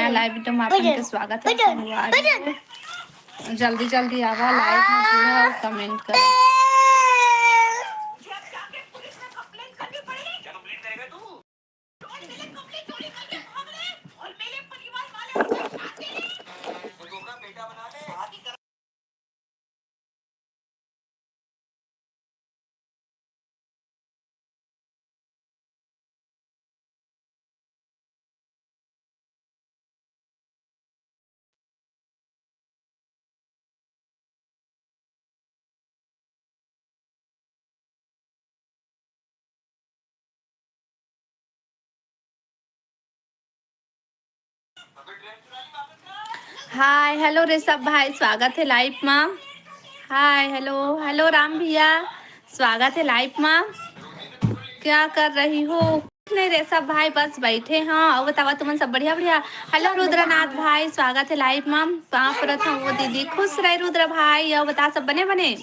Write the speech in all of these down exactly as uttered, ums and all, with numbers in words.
नया live video में आप मन के स्वागत है। संगवारी हो, जल्दी जल्दी आवा लाइव में, जुड़ा और कमेंट करा। हाय, हेलो रे सब भाई, स्वागत है लाइव मा। हाय, हेलो, हेलो राम भैया, स्वागत है लाइव मा। क्या कर रही हो? कुछ नहीं रे सब भाई, बस बैठे हैं। और बतावा तुमन सब बढ़िया बढ़िया? हेलो रुद्रनाथ भाई, स्वागत है लाइव मा। पाँव परत हूँ वो दीदी, खुश रहे रुद्र भाई। और बता सब बने बने?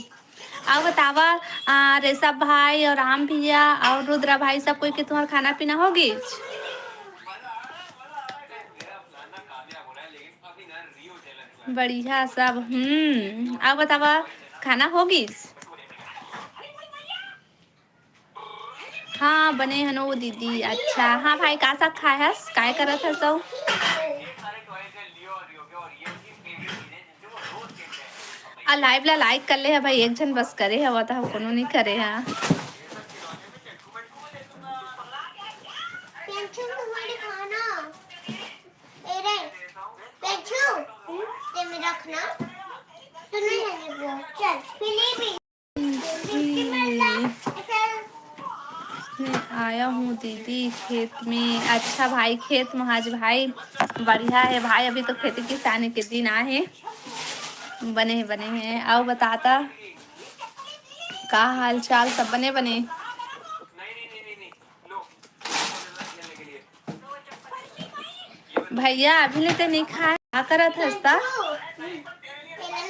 और बतावा, आ, ऋषभ भाई और राम भैया और रुद्रा भाई, सब कोई के तुम्हार खाना पीना होगी? बढ़िया सब। हम्म, और बतावा, खाना होगी? हाँ, बने हन ओ दीदी। अच्छा, हाँ भाई, का साग खाए हस? काय करत हस ओ? आ लाइव ला लाइक कर ले हे भाई, एक झन बस करे हवा, त कोनो नहीं करे हा। पेंचू, तुम्हारे खाना। ए रे, पेंचू, ते में रखना। तू नहीं है वो। चल, पीली भी। मैं आया हूँ दीदी खेत में। अच्छा भाई, खेत में आज भाई बढ़िया है भाई, अभी तो खेती किसानी के दिन आए हैं। बने है, बने है। आओ बताता का हाल चाल, सब बने बने? भैया अभी ले ते नहीं खाए, का करत हस ता?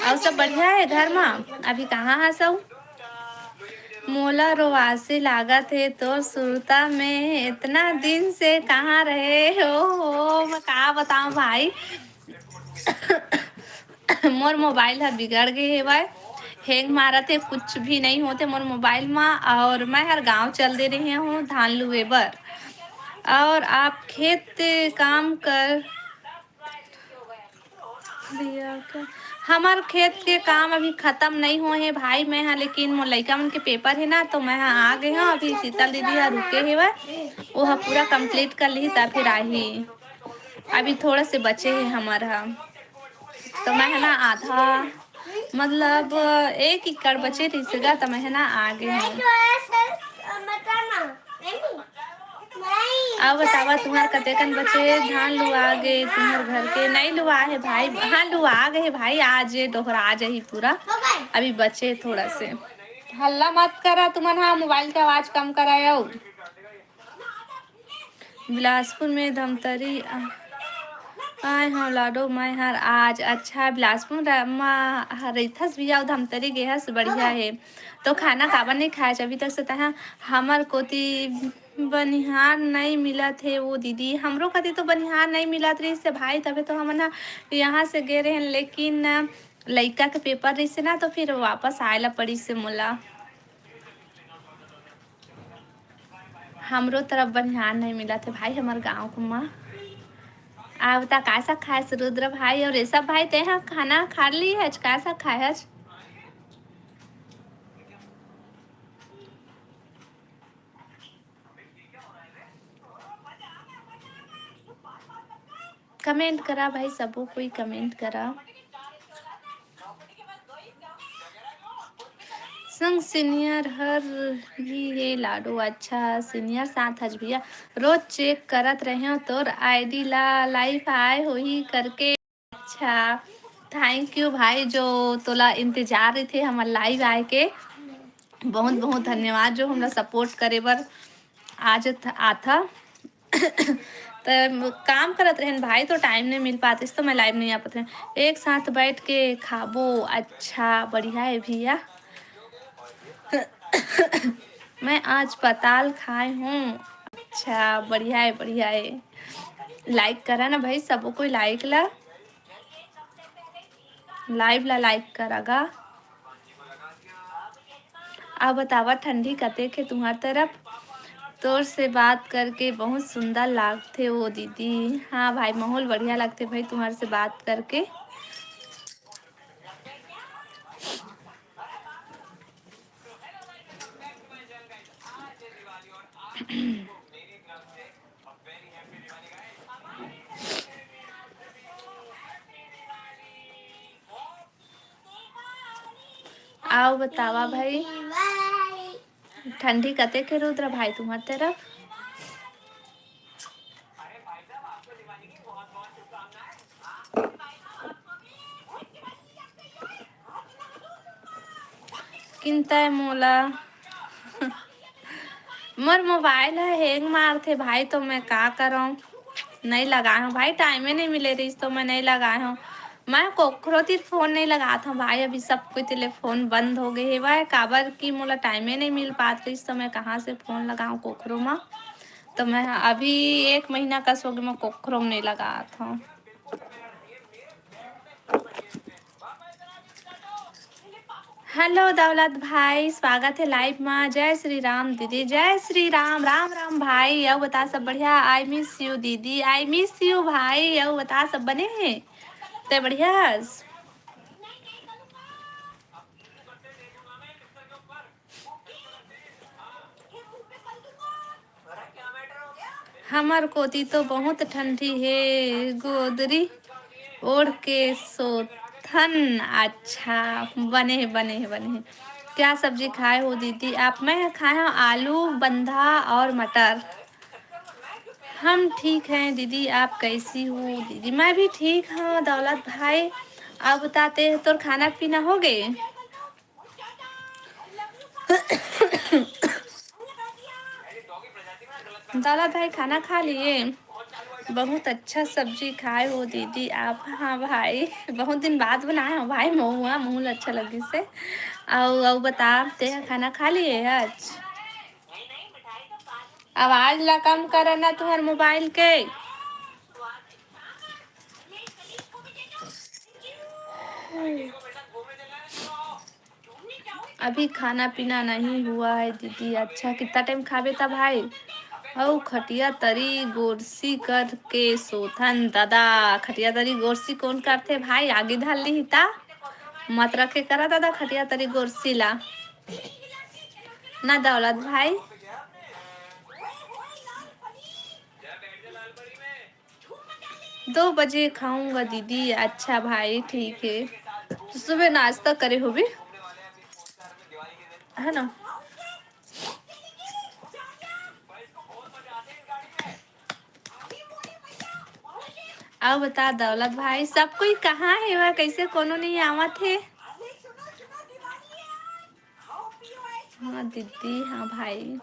अउ सब बढ़िया है घर मा? अभी कहाँ हस अउ? मोला रोवासी लागत हे तोर सुरता में, इतना दिन से कहाँ रहे हो? हो, मैं का बताऊं भाई, मोर मोबाइल ह बिगड़ गे हेवय, हैंग मारत हे, कुछ भी नहीं होते मोर मोबाइल मा। और मैं हर गांव चल दे रहे हूँ धान लुए बर। और आप खेत काम कर लिया क्या? हमार खेत के काम अभी खत्म नहीं हुए है भाई, मैं हा, लेकिन मोर लइका मन के पेपर है ना, तो मैं हा आ गए हूँ। अभी शीतल दीदी हा रुके हेवय, वो हा पूरा कंप्लीट कर ली, तब फिर आही। अभी थोड़ा से बचे है हमार हा, तो मैं हा ना आधा, मतलब एक एकड़ बचे रहिस गा, त मैं हा ना आ गे हूँ। अब बतावा, तुम्हार कतेकन बचे धान लुआ गे तुम्हार घर के? नहीं लुआ है भाई, हाँ लुआ गे है भाई, आज डोहरा जाही पूरा, अभी बचे थोड़ा से। हल्ला मत करा तुमन, हाँ मोबाइल के आवाज कम करा। बिलासपुर में धमतरी आ-, आए हंव लाडो मैं हर आज। अच्छा, बिलासपुर म रहिथस भैया, धमतरी गे हस, बढ़िया हे। तो खाना काबर नहीं खाए अभी तक से तहां? हमर कोती बनिहार नहीं मिलत हे वो दीदी, हमरो कती तो बनिहार नहीं मिलत रहिस हे भाई, तबे तो हमन ह यहाँ से गे रहेन, लेकिन लइका के पेपर रहिस हे ना, तो फिर वापस आए ला पड़िस हे मोला। हमरो तरफ बनिहार नहीं मिलत हे भाई, हमर गाँव म। आ बता, का साग खाए हस रुद्र भाई और ऋषभ भाई? ते ह खाना खा ली हच, का साग खाए हच? कमेंट करा भाई, सबो कोई कमेंट करा। संग सीनियर हर भी हे लाडो। अच्छा, सीनियर साथ हज भैया, रोज चेक करत रहेंव तोर आईडी ला, लाइव आए होही करके। अच्छा, थैंक यू भाई, जो तोला इंतजार रहिथे हमर लाइव आए के। बहुत बहुत धन्यवाद जो हमला सपोर्ट करे बर आज आथा। त काम करत रहेन भाई, तो टाइम नहीं मिल पातिस, तो मैं लाइव नहीं आ पात रहेन। एक साथ बैठ के खाबो। अच्छा, बढ़िया है भैया। मैं आज पताल खाए हूँ। अच्छा, बढ़िया है, बढ़िया है। Like करा ना भाई, सबो कोई like ला, live ला like करा गा। अब बतावा, ठंडी कतेक हे तुम्हार तरफ? तोर से बात करके बहुत सुंदर लागथे ओ दीदी। हाँ भाई, माहौल बढ़िया लगथे भाई तुम्हार से बात करके। आओ बतावा भाई, ठंडी कतेक हे रुद्र भाई तुम्हार तरफ? किंतै मोला मोर मोबाइल ह hang मारथे भाई, तो मैं का करंव, नइ लगाए हंव भाई, टाइमे नइ मिले रहिस तो मैं नइ लगाए हंव। मैं कोखरो तीर फोन नइ लगात हंव भाई, अभी सब कोई तीर ले फोन बंद हो गे हेवय, काबर कि मोला टाइमे नइ मिल पात रहिस तो मैं कहाँ से फोन लगाऊं कोखरो म। तो मैं ह अभी एक महीना कस होगे मैं कोखरो म नइ लगात हंव। हेलो दौलत भाई, स्वागत हे live मा। जय श्री राम दीदी, जय श्री राम, राम राम भाई। अउ बता सब बढ़िया? I miss you दीदी, I miss you भाई। अउ बता सब बने हे? ते बढ़िया हस? हमर कोती तो बहुत ठंडी हे, गोदरी ओढ़ के सोथन। अच्छा, बने हे, बने हे, बने हे। क्या सब्जी खाए हो दीदी आप? मैं खाए हंव आलू, बंधा और मटर। हम ठीक हैं दीदी, आप कैसी हो दीदी? मैं भी ठीक हंव दौलत भाई। अब बता, ते तोर खाना पीना हो गे? दौलत भाई खाना खा लिए? बहुत अच्छा सब्जी खाए हो दीदी आप। हाँ भाई, बहुत दिन बाद बनाए हो भाई महुआ, महूल अच्छा लगिस हे। अउ अउ बता, तेहा खाना खा लिए आज? आवाज ला कम कर ना तुहर मोबाइल के। अभी खाना पीना नहीं हुआ है दीदी। अच्छा, कितना टाइम खाबे त भाई? अउ खटिया तरी गोरसी करके सोथन दादा। खटिया तरी गोरसी कौन करथे भाई? आगी धर ली ता मत रखे करा दादा खटिया तरी गोरसी ला ना दौलत भाई। दो बजे खाऊंगा दीदी। अच्छा भाई, ठीक है। तो सुबह नाश्ता करे होबे, है ना? अउ बता दौलत भाई, सब कोई कहाँ हे वा? कैसे कोनो नहीं आवत हे? हाँ दीदी, हाँ भाई।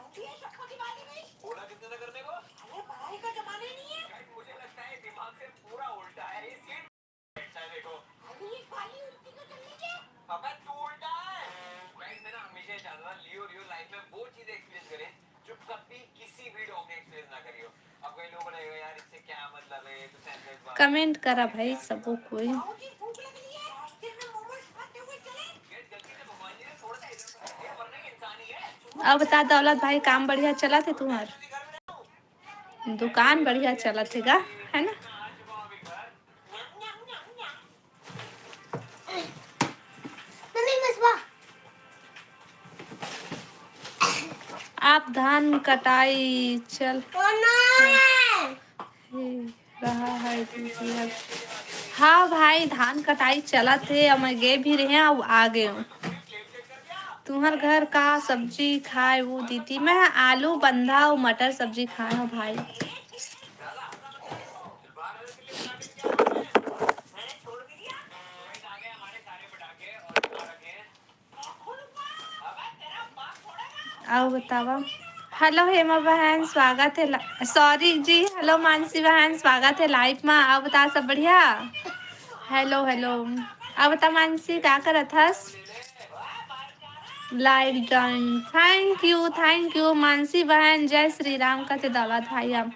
कमेंट करा भाई सबो कोई। अब बता दौलत भाई, काम बढ़िया चलत हे तुम्हार? दुकान बढ़िया चलत हे गा, है ना? आप धान कटाई चल रहा है दीदी अब। हाँ भाई, धान कटाई चलत हे, अब मैं गे भी रहे हूँ, अब आ गए हूँ। तुम्हर घर का सब्जी खाए वो दीदी? मैं आलू बंधा अउ मटर सब्जी खाए हूँ भाई। अउ बतावा। हेलो हेमा बहन, स्वागत हे। सॉरी जी, हेलो मानसी बहन, स्वागत हे लाइव मा। अउ बता, सब बढ़िया? हेलो हेलो। अउ बता मानसी, का करत हस? Like done. Thank you, thank you Mansi बहन। जय श्री राम कथे दौलत भाई। अब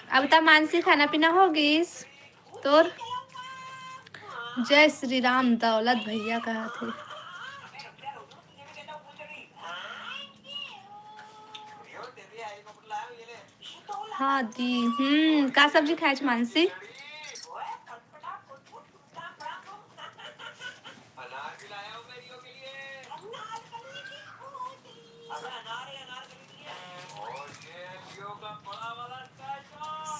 अब त मानसी खाना पीना हो गिस तोर? जय श्री राम दौलत भैया कहा थे। हाँ दी, हम्म, का सब्जी खाए छ मानसी?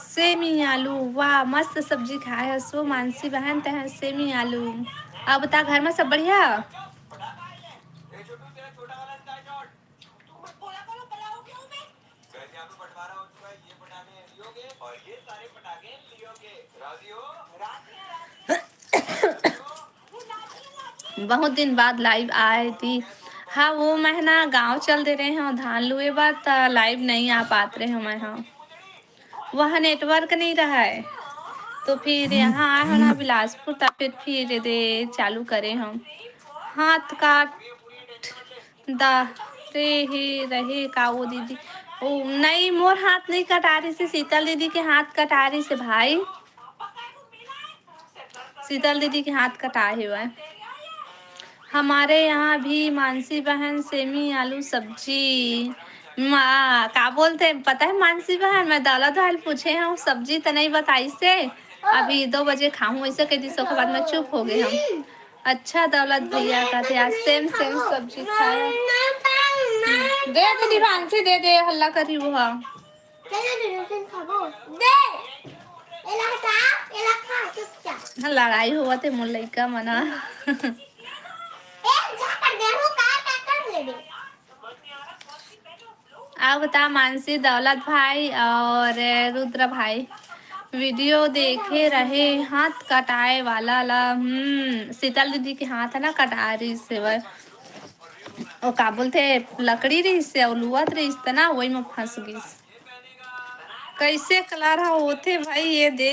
सेमी आलू, वाह, मस्त सब्जी खाए हस ओ मानसी बहन, तैं सेमी आलू। अब बता, घर में सब बढ़िया? बहुत दिन बाद live आए दी। हाँ, वो मैं ना गांव चल दे रहे हूँ धान लुए बर, त live नहीं आ पात रहे हूँ मैं। हाँ, वहाँ network नहीं रहा है, तो फिर यहाँ आए हो ना बिलासपुर, तब फिर फिर दे चालू करे हम। हाथ काट दा रे हे रहे का वो दीदी? ओ नहीं, मोर हाथ नहीं कटा रही से, शीतल दीदी के हाथ कटा रही से भाई। शीतल दीदी के हाथ कटा हेवय। हमारे यहाँ भी मानसी बहन सेमी आलू सब्जी। माँ, का बोलते हैं, पता है मानसी बहन, मैं दौलत भाई पूछे हूँ, सब्जी तो नहीं बताई से, अभी दो बजे खाऊं, ऐसे कह दी, ओकर बाद मैं चुप हो गई हूँ। अच्छा दौलत भैया का थे आज same same सब्जी खाए। दे दे दिवांशी, दे दे, हल्ला करी वो। हाँ। चलो दीदी, तुम खाबो। दे। एला हटा, एला खा चुपचाप। हाँ, लड़ाई होवत हे मोर लइका मन। ए, जा कर दे, वो का, का कर ले दे। आप बता मानसी, दौलत भाई और रुद्र भाई video देखे रहे हाथ कटाए वाला ला। हम्म, शीतल दीदी के हाथ है ना कटा रही से वो। ओ का बोलथे, लकड़ी रहिस से अउ लुअत रहिस त ना, वही में फंस गिस। कैसे colour ह होथे भाई, ये दे।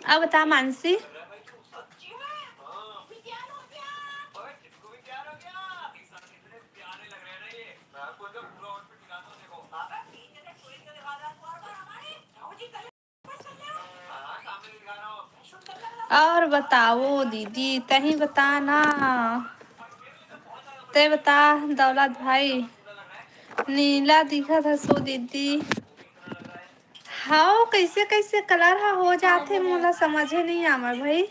अब बता मानसी। और बताओ दीदी, तही बता ना, ते बता दौलत भाई। नीला दिखत हस ओ दीदी। हाओ, कैसे कैसे colour हा हो जाथे, मोला समझे नहीं आवे भाई।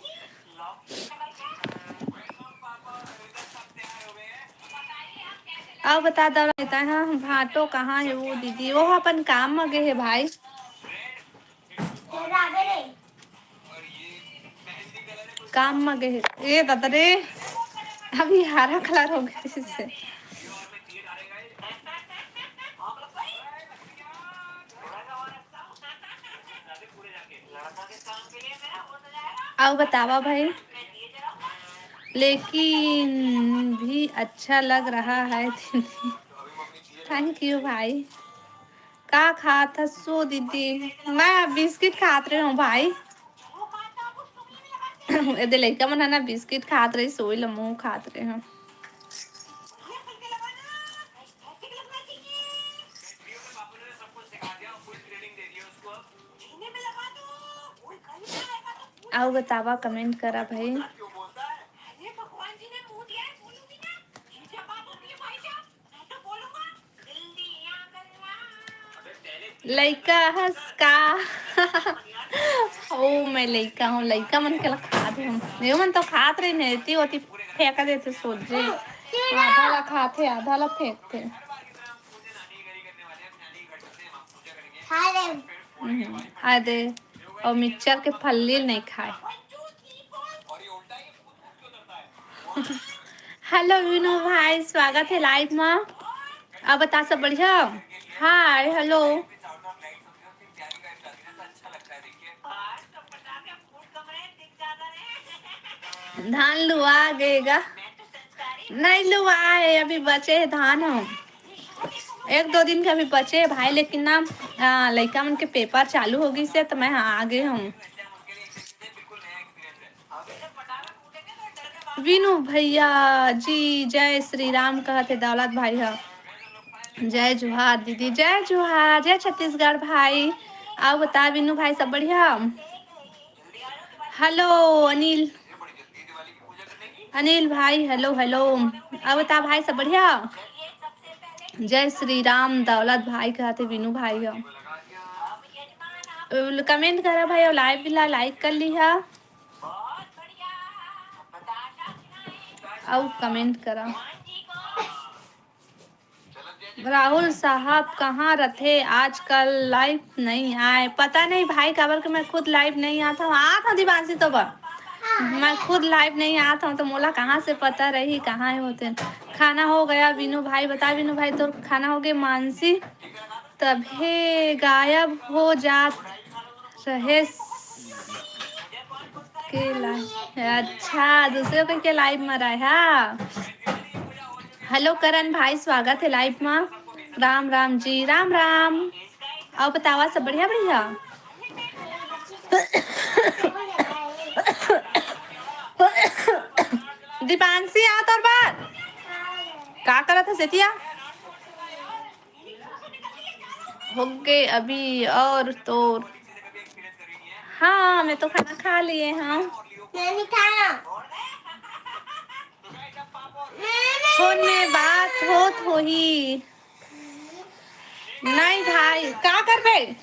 अब बता दौलत, तैं हा भांटो कहाँ हे वो दीदी? वो अपन काम म गे हे भाई। काम म गे हे। ए दादा रे, अभी हरा colour हो गए इससे। अउ बतावा भाई, लेकिन भी अच्छा लग रहा है दीदी। Thank you भाई। का खात हस ओ दीदी? मैं बिस्किट खात रहे हूँ भाई। एदे लइका मन ह ना बिस्किट खात रहिस, ओही ल महूं खात रहे हूँ। अउ बतावा, comment करा भाई। लइका हस का? ओ, मैं लइका हूँ, लइका मन के ला खात हूँ। ये मन तो खात रही नहीं, एती ओती फेंक देथे सोझे। आधा ला खाथे, आधा ला फेंकथे। खा ले। हम्म, आ दे। और मिक्सचर के फल्ली नहीं खाए। Hello विनू भाई, स्वागत है live में। अब बता, सब बढ़िया? Hi, hello। धान लुआ गे गा? नहीं लुआ है, अभी बचे है धान। हम एक दो दिन के अभी बचे है भाई, लेकिन ना, आ, लइका मन के paper चालू हो गई से, तो मैं आ गे हूँ। विनू भैया जी, जय श्री राम कहत हे दौलत भाई ह। जय जोहार दीदी, जय जोहार, जय छत्तीसगढ़ भाई। अउ बता विनू भाई, सब बढ़िया? हेलो अनिल, अनिल भाई, हेलो हेलो। अउ बता भाई, सब बढ़िया? जय श्री राम दौलत भाई कहत हे विनू भाई ह। कमेंट करा भाई, अउ लाइव ला लाइक कर लिहा। अउ कमेंट करा। राहुल साहब कहाँ रथे आजकल, लाइव नहीं आए? पता नहीं भाई, काबर के मैं खुद लाइव नहीं आत हूँ। आत हूँ दीपांशी तो बा, मैं खुद लाइव नहीं आत हूँ, तो मोला कहाँ से पता रही कहाँ हे होते। खाना हो गया विनू भाई? बता विनू भाई, तोर खाना हो गए? मानसी तभे गायब हो जात रहेस के लाइव। अच्छा, दूसरे कोई के लाइव में रहा। हेलो करण भाई, स्वागत हे लाइव में। राम राम जी, राम राम। अउ बतावा, सब बढ़िया बढ़िया? दीपांशी, आ तोर बात का करत हे सेतिया? हो गए अभी और तोर। हाँ, मैं तो खाना खा लिए हूँ। मैं नहीं खाया। फोन में बात होत होही। नहीं भाई, का करबे?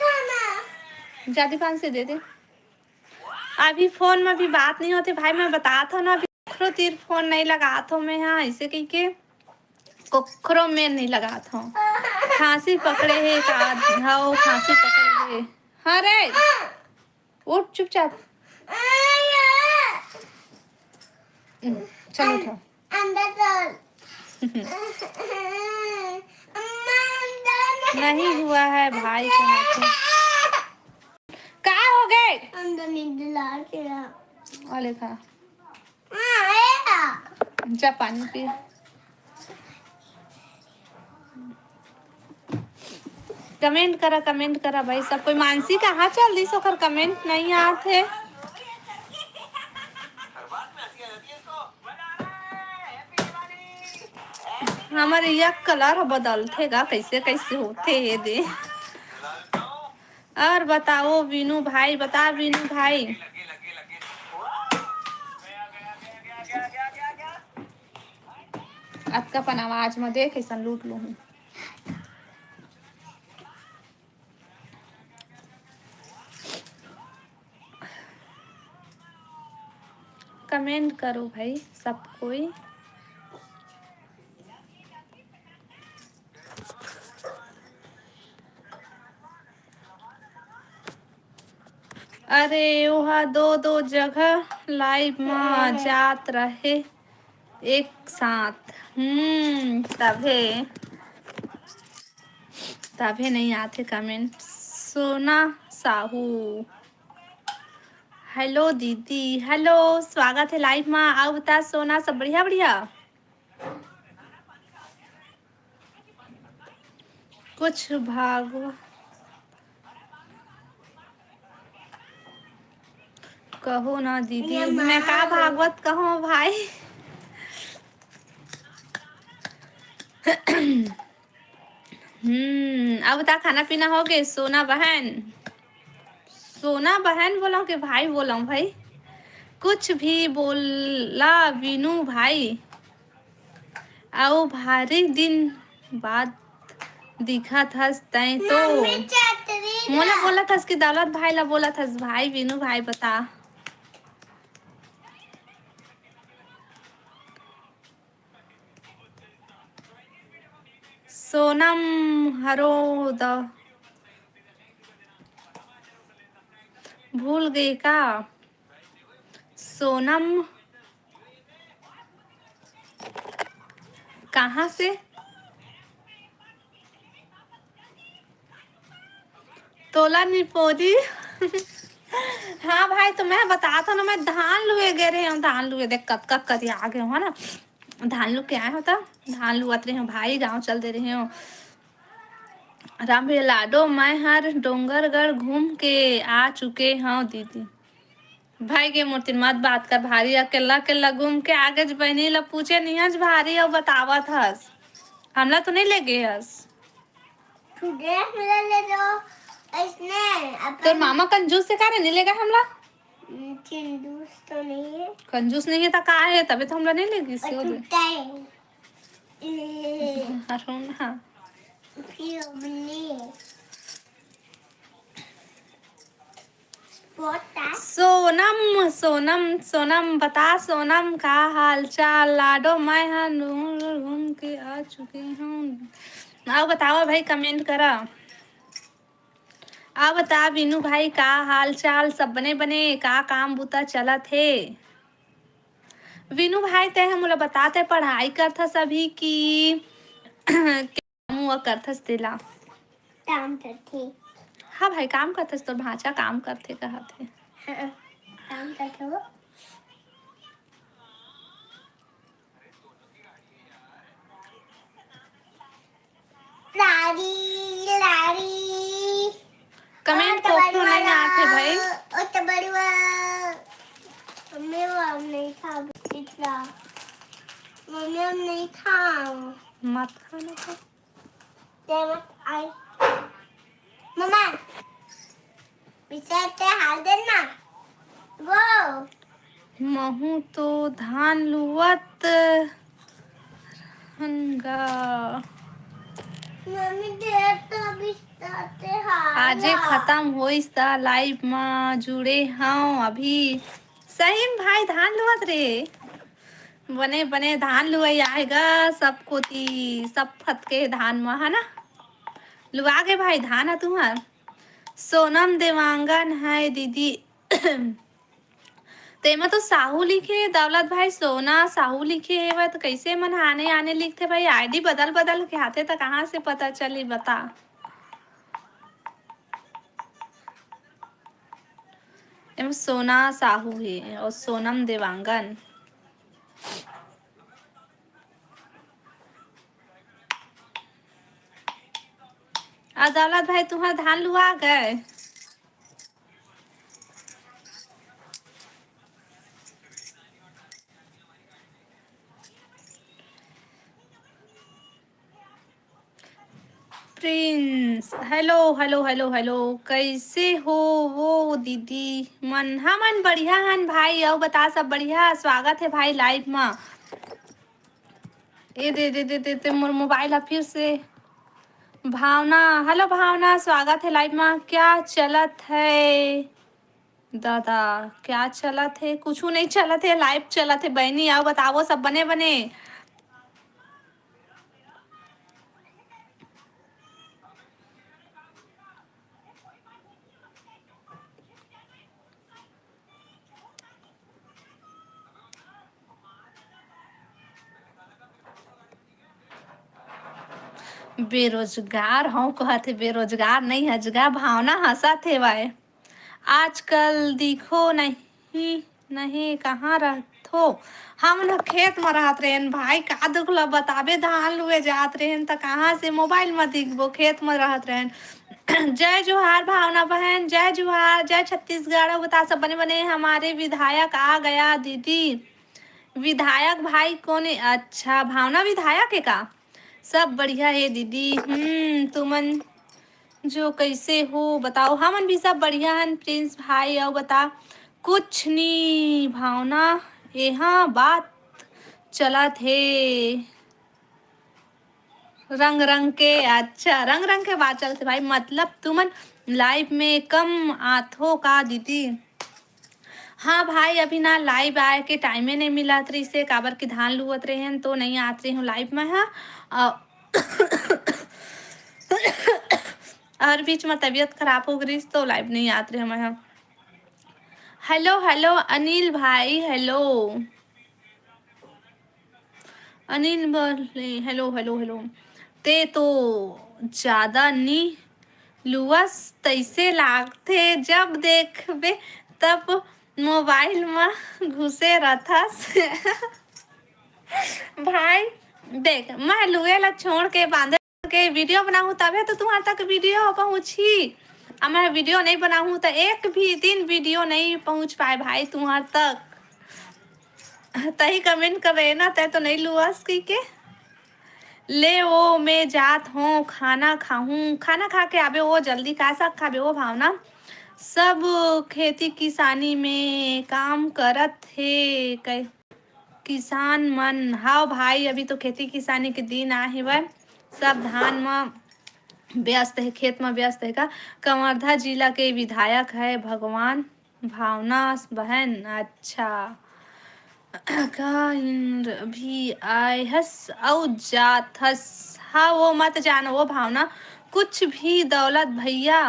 जा दीपांशी दे दे। अभी फोन में भी बात नहीं होती भाई, मैं बतात हूँ ना, अभी कोखरो तीर फोन नहीं लगात हूँ मैं, हाँ, ऐसे कही के कोखरो में नहीं लगात हूँ। खांसी पकड़े हे का? हाँ, वो खांसी पकड़े हे। हाँ रे, उठ चुपचाप। हम्म, चल उठो। अंदर चल। नहीं हुआ है भाई के हाथ से। का हो गए? अंदर नींद ला के आ। अले खा। हाँ, ए आ। जा पानी पी। कमेंट करा, कमेंट करा भाई सब कोई। मानसी कहाँ चल दिस, ओकर कमेंट नहीं आत हे। हमर एक कलर ह बदलथे गा, कैसे कैसे होथे ये दे। और बताओ वीनू भाई, बता वीनू भाई। अतका अपन आवाज म देख, ऐसन लूट लूहूं। कमेंट करो भाई सब कोई। अरे, ओहा दो, दो जगह लाइव म जात रहे एक साथ। हम्म, तभे, तभे नहीं आथे कमेंट। सोना साहू, हेलो दीदी, हेलो, स्वागत हे लाइव म। अउ बता सोना, सब बढ़िया, बढ़िया? कुछ भागवत कहो ना दीदी, मैं का भागवत कहूँ भाई? हम्म, अब बता खाना पीना हो गए सोना बहन? सोना बहन बोला के भाई बोला भाई? कुछ भी बोला वीनू भाई। अउ भारी दिन बाद दिखत हस तैं तो। मम्मी छतरी मोला ला। बोलत हस कि दौलत भाई ला बोलत हस, भाई वीनू भाई बता। सोनम हरो द भूल गई का? सोनम कहाँ से? तोला निपोरी। हाँ भाई, तो मैं बतात हूँ ना, मैं धान लुए गए रहे हूँ, धान लुए देख कतका करिया आ गए हूँ, है ना, धान लुए के आए हो तो धान लुअत रहे हूँ भाई, गाँव चल दे रहे हूँ। राम भैया लाडो, मैं हर डोंगरगढ़ घूम के आ चुके हूँ दीदी। भाई के मूर्ति मत बात कर भारी, अकेल्ला अकेल्ला घूम के आगे बहिनी ला पूछे निहस भारी अउ बतावत हस, हमला तो नहीं ले गे हस। तोर मामा कंजूस से का रे नहीं लेगा हमला? कंजूस तो नहीं है। कंजूस नहीं है तो का है, तबे तो हमला नहीं लेगी। सोनम, सोनम, सोनम, बता सोनम, का हाल चाल? लाडो, मैं ह घूम के आ चुकी हूँ। आओ बताओ भाई, कमेंट करा। आ बता वीनू भाई, का हाल चाल? सब बने बने? का काम बुता चलत हे? वीनू भाई, तै ह मोला बता, तै पढ़ाई करथस अभी कि काम हुआ करथस तेला? काम करथे। हाँ भाई, काम करथस, तोर भांचा काम करथे कहत हे। हाँ, काम करथे वो। लारी, लारी। कमेंट कोकरो नहीं आथे भाई। ओ तो बड़ुआ। मम्मी, वो हम नहीं खा इतना। मम्मी, हम नहीं खा। मत खाना तो। ते मत आई। मम्मा, पीछे ते हाल देना। वो। महू तो धान लुवत हन गा। मम्मी, देर तो बिस्ताते हाल आजे ला। खत्म होइस त लाइव म जुड़े हव अभी। सही में भाई, धान लुवत रे। बने बने धान लुवई आए गा सब कोती, सब फतके धान म, है ना? लुआ गे भाई धान ह तुहर। सोनम देवांगन है दीदी। तेमा तो साहू लिखे, दौलत भाई सोना साहू लिखे हेवय, तो कैसे मन आने आने लिखथे भाई? आईडी बदल बदल के आथे, तो कहाँ से पता चली, बता। एम सोना साहू हे और सोनम देवांगन। अदालत भाई, तुहार धान लुआ गए? Prince, hello, hello, hello, hello, कैसे हो वो दीदी मन? हमन बढ़िया हन भाई, अउ बता, सब बढ़िया? स्वागत है भाई लाइव मा। ए दे, दे, दे, दे, दे, मोर मोबाइल ह फिर से। भावना, हेलो भावना, स्वागत है लाइव मा। क्या चलत है? दादा, क्या चलत हे? कुछू नहीं चलत हे, लाइव चलत हे बहनी। आओ बताओ, सब बने बने? बेरोजगार हव कहत हे, बेरोजगार नहीं हजगा, भावना हंसत हेवय। आजकल दिखो नहीं, नहीं, कहाँ रहथो? हमन ह खेत म रहत रहेन भाई, का दुख ल बताबे, धान लुए जात रहेन त कहाँ से मोबाइल म दिखबो, खेत म रहत रहेन। जय जोहार भावना बहन, जय जोहार, जय छत्तीसगढ़। अउ बता सब बने बने? हमारे विधायक आ गया दीदी। विधायक भाई कोने? अच्छा, भावना विधायक हे का? सब बढ़िया हे दीदी। हम्म, तुमन जो कैसे हो बताओ? हमन भी सब बढ़िया हन प्रिंस भाई। अउ बता, कुछ नी भावना, एहा बात चलत हे रंग रंग के। अच्छा, रंग रंग के बात चलत हे भाई, मतलब तुमन लाइव में कम आथो का दीदी? हाँ भाई, अभी ना लाइव आए के टाइमे नहीं मिलत रहिसे, काबर कि धान लुवत रहेन तो नहीं आत रही हूँ लाइव में। हाँ, अ, हर बीच में तबीयत खराब हो गई तो लाइव नहीं आत रही मैं। हाँ, हेलो हेलो अनिल भाई, हेलो। अनिल बोले, हेलो हेलो हेलो। ते तो ज्यादा नी लुअस तइसे लागथे, जब देखबे तब मोबाइल म घुसे रथस। भाई देख, मैं लुए ला छोड़ के बांधे के वीडियो बनाहूँ, तभे तो तुम्हार तक वीडियो पहुँचही। अब मैं वीडियो नहीं बनाहूँ तो एक भी दिन वीडियो नहीं पहुँच पाए भाई तुम्हार तक। तही कमेंट कर रहे ना, तय तो नहीं लुअस कही के। ले ओ, मैं जात हूँ, खाना खाहूँ। खाना खा के आबे ओ, जल्दी का साग खाबे ओ भावना? सब खेती किसानी में काम करत हे कै-, किसान मन। हाव भाई, अभी तो खेती किसानी के दिन आ हेवय, सब धान म व्यस्त हे, खेत म व्यस्त हे का। कवर्धा जिला के विधायक है भगवान। भावना बहन, अच्छा। का इंद्र भी आए हस अउ जात हस? हाँ, वो मत जान वो भावना, कुछ भी दौलत भैया।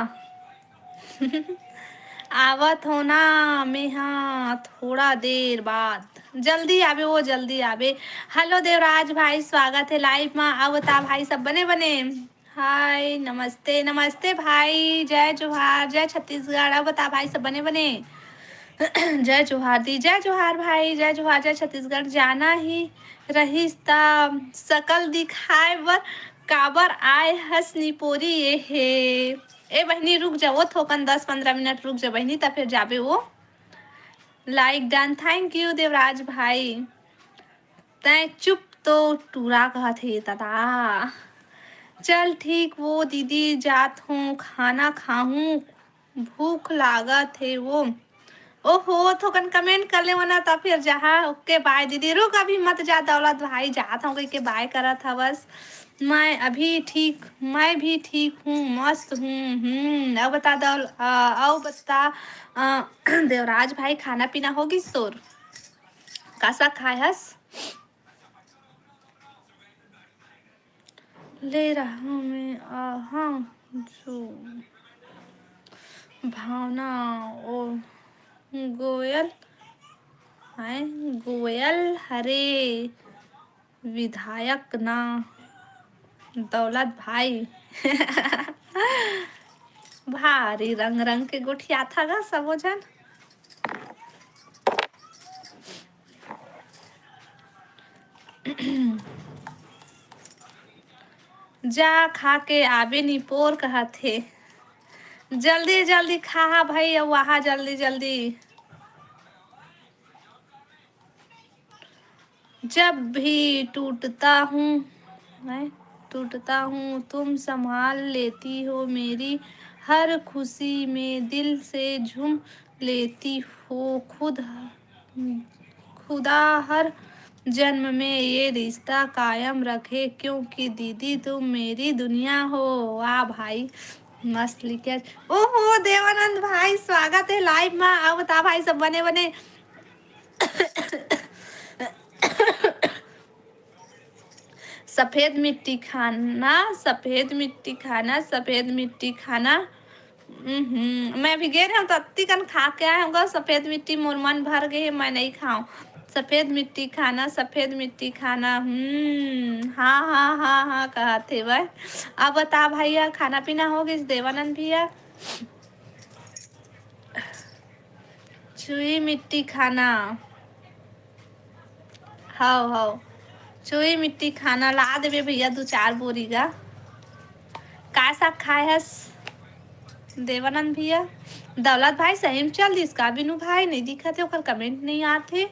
आवत हो ना मेहा थोड़ा देर बाद। जल्दी आबे वो, जल्दी आबे। हेलो देवराज भाई, स्वागत है लाइव मा। अउ बता भाई, सब बने बने? हाय, नमस्ते, नमस्ते भाई, जय जोहार, जय छत्तीसगढ़। अउ बता भाई, सब बने बने? जय जोहार दी, जय जोहार भाई, जय जोहार, जय छत्तीसगढ़। जाना ही रहिस त सकल दिखाए बर काबर आए हस निपोरी ये हे। ए बहिनी, रुक जा वो थोकन, दस पंद्रह मिनट रुक जा बहिनी, त फिर जाबे वो। लाइक डन, थैंक यू देवराज भाई। तैं चुप तो टूरा कहत हे दादा। चल ठीक वो दीदी, जात हूँ, खाना खाहूँ, भूख लागत हे वो। ओहो, थोकन कमेंट कर ले ना, तब फिर जहाँ। ओके बाय दीदी। रुक, अभी मत जा दौलत भाई, जात हूँ कह के बाय करत हवस। मैं अभी ठीक, मैं भी ठीक हूँ, मस्त हूँ। हम्म, अब बता दौल-, अ, अब बता, अ, देवराज भाई, खाना पीना हो गिस तोर? का साग खाए हस? ले रहा मैं आहा जो भावना ओ गोयल, हैं गोयल हरे विधायक ना दौलत भाई। भारी रंग रंग के गोठियाथा गा सबो झन। जा खा के आबे निपोर कहत हे। जल्दी जल्दी खा हा भाई, अउ आहा जल्दी जल्दी। जब भी टूटता हूँ, मैं टूटता हूँ, तुम संभाल लेती हो मेरी हर खुशी में, दिल से झूम लेती हो खुद। खुदा हर जन्म में ये रिश्ता कायम रखे, क्योंकि दीदी तुम मेरी दुनिया हो। वाह भाई, मस्त लिखे। ओहो देवानंद भाई, स्वागत है लाइव में। अउ बता भाई, सब बने बने? सफेद मिट्टी खाना, सफेद मिट्टी खाना, सफेद मिट्टी खाना। हम्म, मैं भी गे रहे हूँ तो अत्ती कन खा के आए हूँ गा सफेद मिट्टी, मोर मन भर गए, मैं नहीं खाऊँ। सफेद मिट्टी खाना, सफेद मिट्टी खाना। हम्म, हाँ हाँ हाँ हाँ कहत हे भाई। अब बता भैया, खाना पीना हो गइस देवानंद भैया? चुई मिट्टी खाना। हव हव, चुई मिट्टी खाना ला देबे भैया, दू चार बोरी गा। का साग खाए हस देवानंद भैया? दौलत भाई सही में चल दिस का? बिनू भाई नहीं दिखत हे, ओकर कमेंट नहीं आत हे।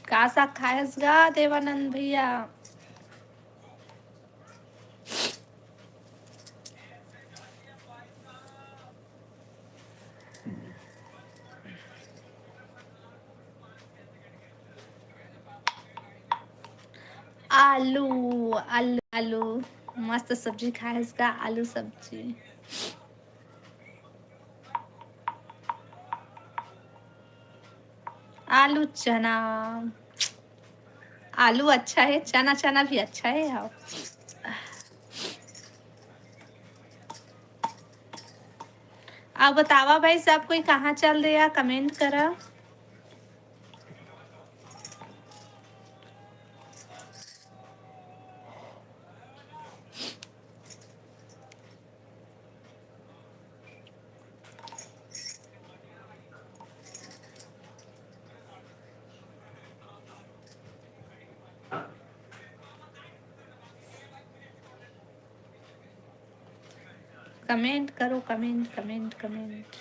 का साग खाएस गा देवानंद भैया? आलू, आलू, आलू, मस्त सब्जी खाएस गा, आलू सब्जी। आलू चना, आलू अच्छा है, चना, चना भी अच्छा है। हाँ, अब बतावा भाई, सब कोई कहाँ चल रहे हैं, कमेंट करा। कमेंट करो, कमेंट, कमेंट, कमेंट।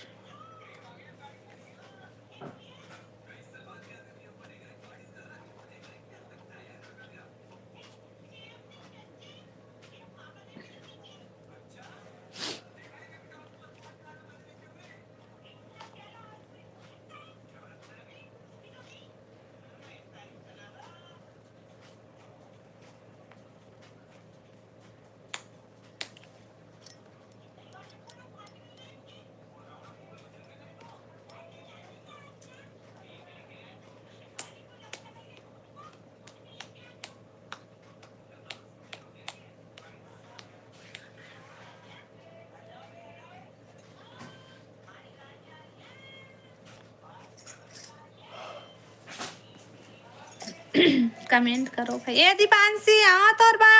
कमेंट करो भाई। ए दीपांशी, आवा तोर बा।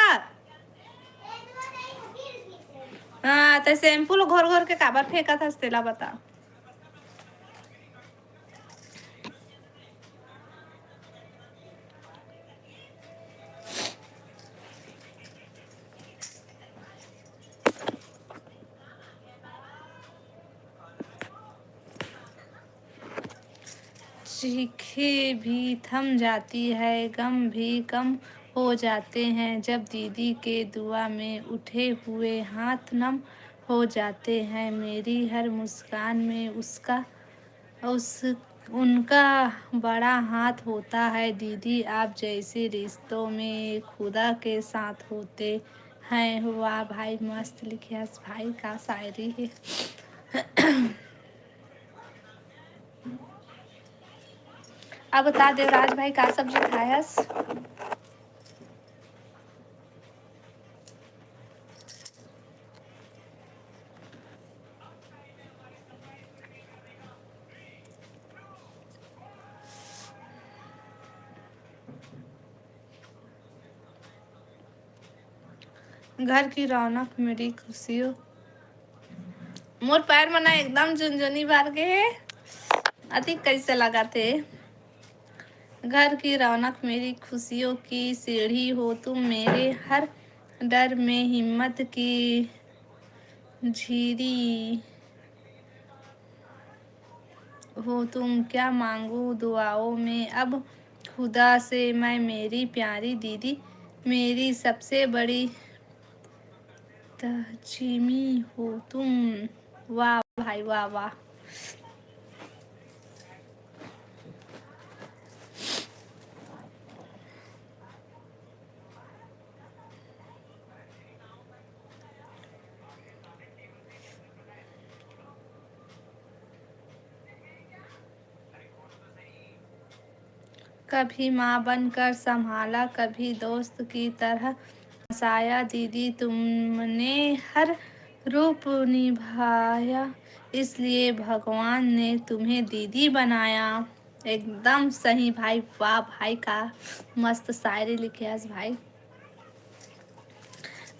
हाँ, ते शैम्पू ल घोर घोर के काबर फेंकत हस, तेला बता। चीखें भी थम जाती है, गम भी कम हो जाते हैं, जब दीदी के दुआ में उठे हुए हाथ नम हो जाते हैं। मेरी हर मुस्कान में उसका, उस, उनका बड़ा हाथ होता है। दीदी, आप जैसे रिश्तों में खुदा के साथ होते हैं। वाह भाई, मस्त लिखे हस भाई, का शायरी है। अब बता देवराज भाई, का सब्जी खायस? घर की रौनक मेरी खुशियों। मोर पैर मन एकदम झुनझुनी भर गे हे। अति कैसे लगत हे? घर की रौनक मेरी खुशियों की सीढ़ी हो तुम, मेरे हर डर में हिम्मत की झीरी हो तुम। क्या मांगू दुआओं में अब खुदा से मैं, मेरी प्यारी दीदी, मेरी सबसे बड़ी तहजीमी हो तुम। वाह भाई, वाह, वाह। कभी माँ बनकर संभाला, कभी दोस्त की तरह हंसाया। दीदी, तुमने हर रूप निभाया, इसलिए भगवान ने तुम्हें दीदी बनाया। एकदम सही भाई, वाह भाई, का मस्त शायरी लिखे हस भाई।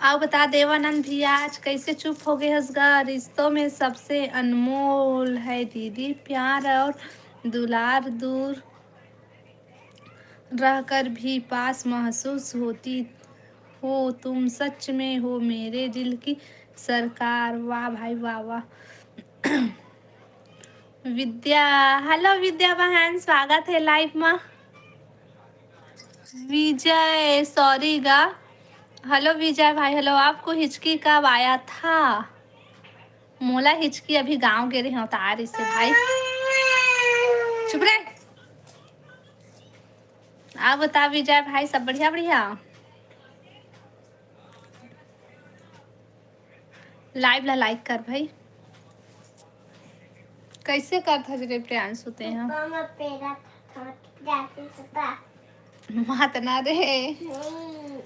अउ बता देवानंद भैया, आज कैसे चुप हो गए हस गा? रिश्तों में सबसे अनमोल है दीदी प्यार और दुलार, दूर रहकर भी पास महसूस होती हो तुम, सच में हो मेरे दिल की सरकार। वाह भाई वाह, वाह। विद्या, हेलो विद्या बहन, स्वागत है लाइव में। विजय, सॉरी गा। हेलो विजय भाई, हेलो। आपको हिचकी कब आया था? मोला हिचकी अभी गांव गे रहे हो तो आ रही से भाई। चुप रे। आप बता विजय भाई, सब बढ़िया बढ़िया? लाइव ला लाइक कर भाई। कैसे करत हस रे प्रियांशु तेहा? पापा, मैं पैरा था, था, जाके सुता। मात ना रे। नहीं।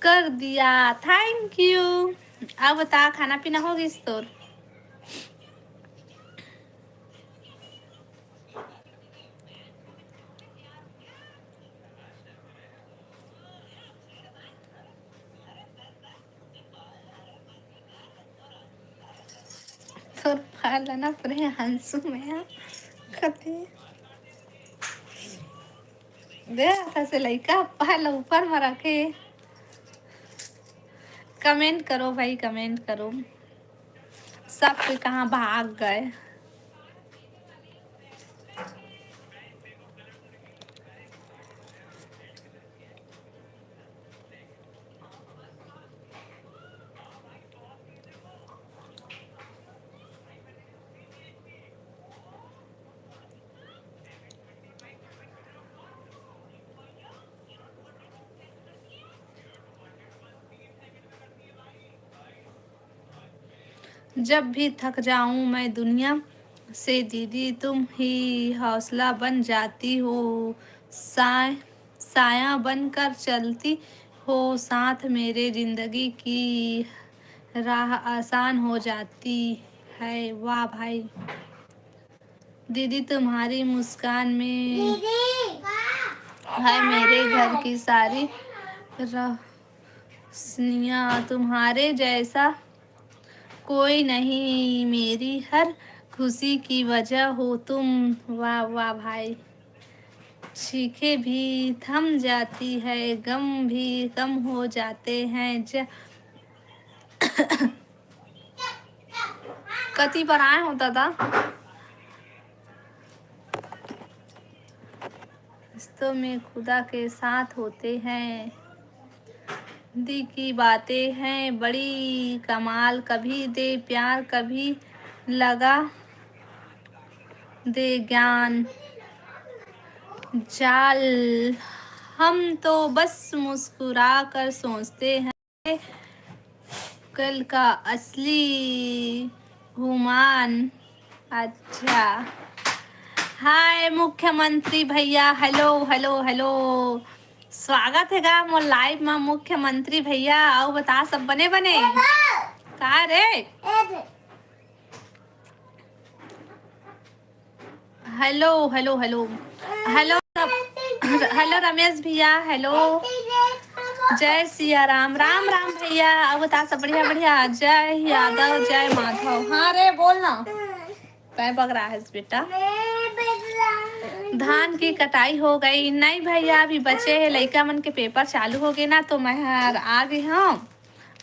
कर दिया, thank you। अब बता, खाना पीना हो गिस तोर? तोर पालना पूरे हंसू में कथे। गया था से लइका, पहले ऊपर में रखे। कमेंट करो भाई, कमेंट करो। सब कोई कहाँ भाग गए? जब भी थक जाऊं मैं दुनिया से दीदी, तुम ही हौसला बन जाती हो, साय-, साया बनकर चलती हो साथ मेरे, जिंदगी की राह आसान हो जाती है। वाह भाई। दीदी, तुम्हारी मुस्कान में है मेरे घर की सारी रोशनियाँ, तुम्हारे जैसा कोई नहीं, मेरी हर खुशी की वजह हो तुम। वाह, वाह भाई। चीखें भी थम जाती है, गम भी कम हो जाते हैं। ज-, कति पर आए हो दादा? रिश्तों में खुदा के साथ होते हैं। दिल की बातें हैं बड़ी कमाल, कभी दे प्यार, कभी लगा दे ज्ञान जाल। हम तो बस मुस्कुरा कर सोचते हैं कल का असली हुमान। अच्छा, हाय मुख्यमंत्री भैया, हेलो, हेलो, हेलो, स्वागत हे गा मोर लाइव में मुख्यमंत्री भैया। अउ बता, सब बने बने? का रे? Hello, hello, hello, hello, hello Ramesh भैया, हेलो। जय सिया राम, राम राम भैया। अब बता, सब बढ़िया, बढ़िया। जय यादव, जय माधव। हाँ रे, बोल ना। तय बगरा है बेटा। धान की कटाई हो गई? नहीं भैया, अभी बचे है, लइका मन के पेपर चालू हो गए ना, तो मैं हर आ गई हूँ।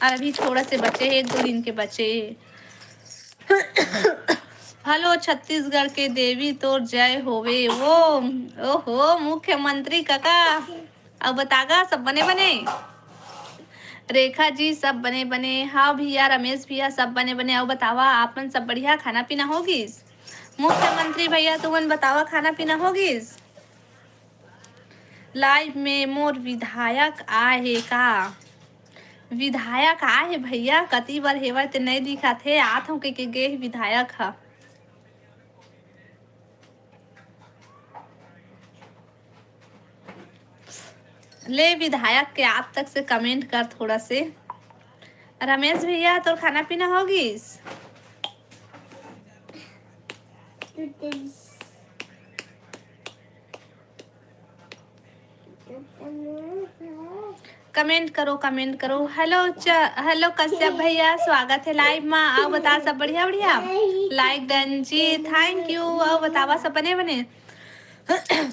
और अभी थोड़ा से बचे है, एक दो दिन के बचे। हेलो छत्तीसगढ़ के देवी, तोर जय होवे। वो, ओहो, मुख्यमंत्री काका, अब बतागा, सब बने बने? रेखा जी, सब बने बने। हाँ भैया, रमेश भैया, सब बने बने। अउ बतावा, आप मन सब बढ़िया, खाना पीना हो गिस? मुख्यमंत्री भैया, तुमन बतावा, खाना पीना हो गिस? लाइव में मोर विधायक आए हे का? विधायक आए हे भैया, कति बर हेवय ते नइ दिखत हे, आत हूँ कहिके गे हे विधायक ह। ले विधायक के आप तक से कमेंट कर थोड़ा से। रमेश भैया, तोर खाना पीना हो गिस? कमेंट करो, कमेंट करो। हेलो च-, हेलो कश्यप भैया, स्वागत है लाइव में। आओ बता, सब बढ़िया, बढ़िया। लाइक डन जी, थैंक यू। आओ बतावा, सब बने बने।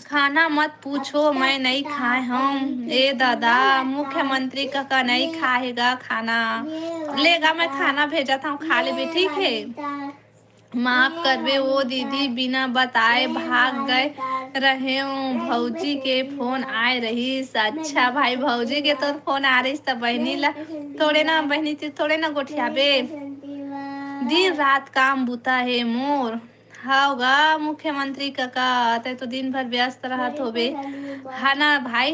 खाना मत पूछो, मैं नहीं खाए हूँ। ए दादा, मुख्यमंत्री काका नहीं खाएगा खाना। लेगा, मैं खाना भेजत हूँ, खा लेबे, ठीक है? माफ करबे ओ दीदी, बिना बताए भाग गए रहेंव। भौजी के फोन आए रहिस। अच्छा भाई, भौजी के तोर फोन आ रहिस त बहिनी ला थोड़े ना, बहिनी ते थोड़े ना गोठियाबे। दिन रात काम बुता हे मोर। हव गा मुख्यमंत्री कका, तै तो दिन भर व्यस्त रहत होबे, है ना भाई?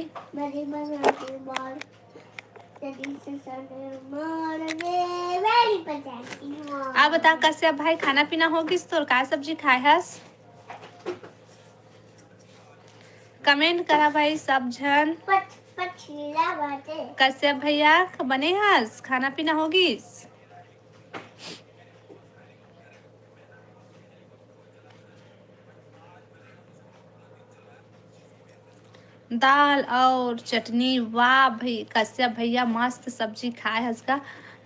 अब बता कश्यप भाई, खाना पीना हो गिस तोर? का सब्जी खाए हस? कमेंट करा भाई सब झन। पछ-, पछीला बाटे। कश्यप भैया, बने हस? खाना पीना हो गिस? दाल और चटनी। वाह भाई, कश्यप भैया, मस्त सब्जी खाए हस गा।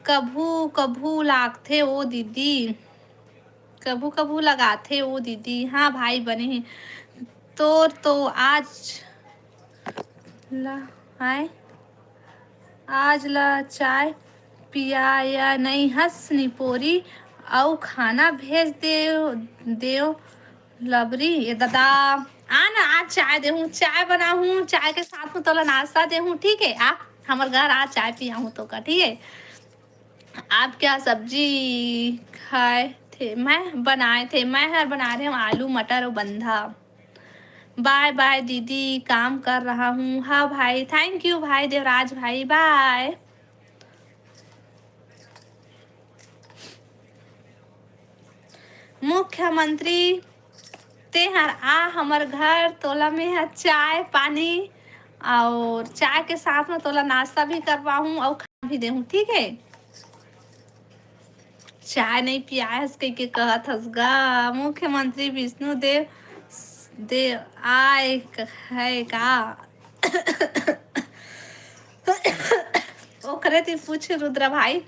कभू कभू लागथे ओ दीदी, कभू कभू लगाथे ओ दीदी। हाँ भाई, बने हे। तोर तो आज ला, आय, आज ला चाय पियाया नई हस निपोरी, अउ खाना भेज देव, देव लबरी। ए दादा, आ ना, आज चाय देहूँ, चाय बनाहूँ, चाय के साथ में तोला नाश्ता देहूँ, ठीक है? आ, हमर घर आ, चाय पियाहूँ तो का, ठीक है? आप क्या सब्जी खाए थे? मैं बनाए थे, मैं हर बना रहे हूँ आलू, मटर और बंधा। बाय बाय दीदी, काम कर रहा हूँ। हाँ भाई, thank you भाई देवराज भाई, बाय। मुख्यमंत्री, तेहर आ हमर घर, तोला में ह चाय पानी और चाय के साथ में तोला नाश्ता भी करवाहूँ और खाना भी देहूँ, ठीक है? चाय नहीं पियायस कहिके कहत हस गा। मुख्यमंत्री विष्णु देव, देव आय क-, है का? ओकरे ती पूछ रुद्रा भाई,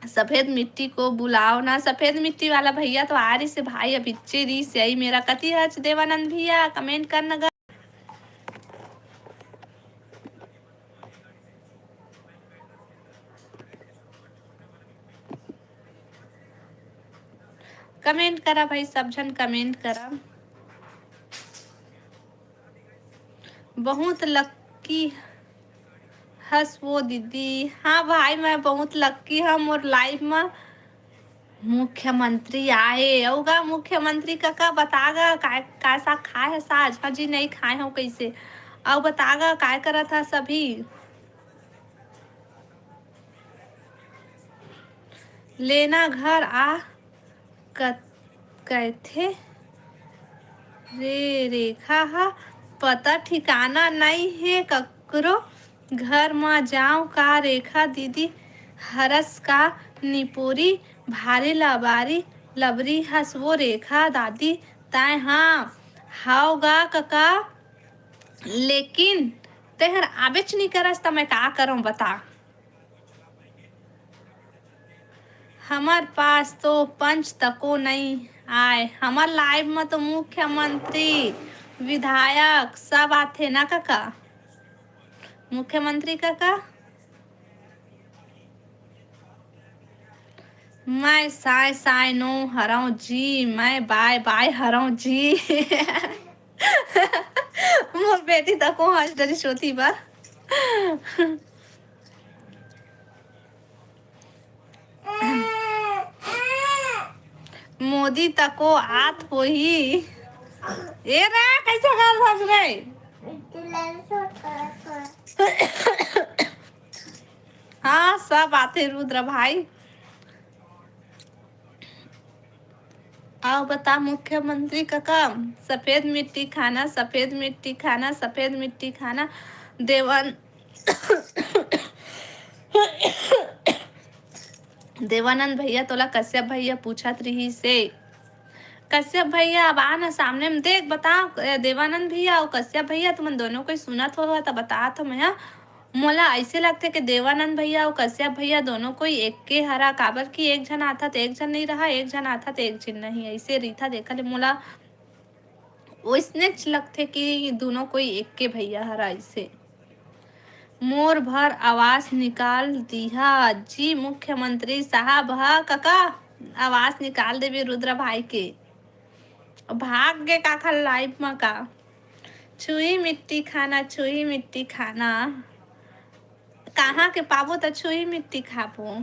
सफेद मिट्टी को बुलाओ ना। सफेद मिट्टी वाला भैया तो आ रही से भाई, अभी चे रही से आई मेरा कति हच देवानंद भैया, कमेंट करना गा। कमेंट करा भाई, सब झन कमेंट करा। बहुत लक्की हस वो दीदी। हाँ भाई, मैं बहुत लक्की हूँ मोर लाइफ में मुख्यमंत्री आए। अउ गा मुख्यमंत्री कका बता गा, काय, काय साग खाए हस आज? हाँ जी, नहीं खाए हूँ। कैसे? अउ बता गा, काय करत हस अभी? लेना घर आ कत-, कथे रे रेखा हा, पता ठिकाना नई हे ककरो घर मा जांव का रेखा दीदी हरस का निपोरी भारी लबारी लबरी हस वो रेखा दादी तैं हा। हाव गा कका, लेकिन तेहर आबेच नी करस त मैं का करंव बता। हमर पास तो पंच तको नई आय। हमर लाइव म तो मुख्यमंत्री, विधायक सब आथे ना कका। मुख्यमंत्री कका, मैं साय साय नो हरंव जी, मैं बाय बाय हरंव जी। मोर बेटी तको हंस डरिस ओती बर। मोदी तको आत होही। ए रे, कैसे कर धस रे? हाँ, सब आथे रुद्र भाई। आओ बता मुख्यमंत्री कका, सफेद मिट्टी खाना, सफेद मिट्टी खाना, सफेद मिट्टी खाना। देवन देवानंद भैया तोला कश्यप भैया पूछत रिहिस हे। कश्यप भैया अब आ ना सामने में देख, बता, ए, देवानंद भैया अउ कश्यप भैया, तुमन दोनों कोई सुनत हो त बतात हो मैं, हाँ। मोला अइसे लगथे कि देवानंद भैया अउ कश्यप भैया दोनों कोई एक के हरा, काबर कि एक झन आथा त एक झन नइ रहा, एक झन आथा त एक झन नहीं, अइसे रहिथा। देखा ले मोला ओइसनेच लगथे कि दुनों कोई एक के भैया हरा अइसे। मोर भर आवास निकाल दिहा जी मुख्यमंत्री साहब ह कका, आवास निकाल देबे रुद्रा भाई के। भाग गे काखर लाइफ म का। छुई मिट्टी खाना, छुई मिट्टी खाना। कहाँ के पाबो त छुई मिट्टी खाबो।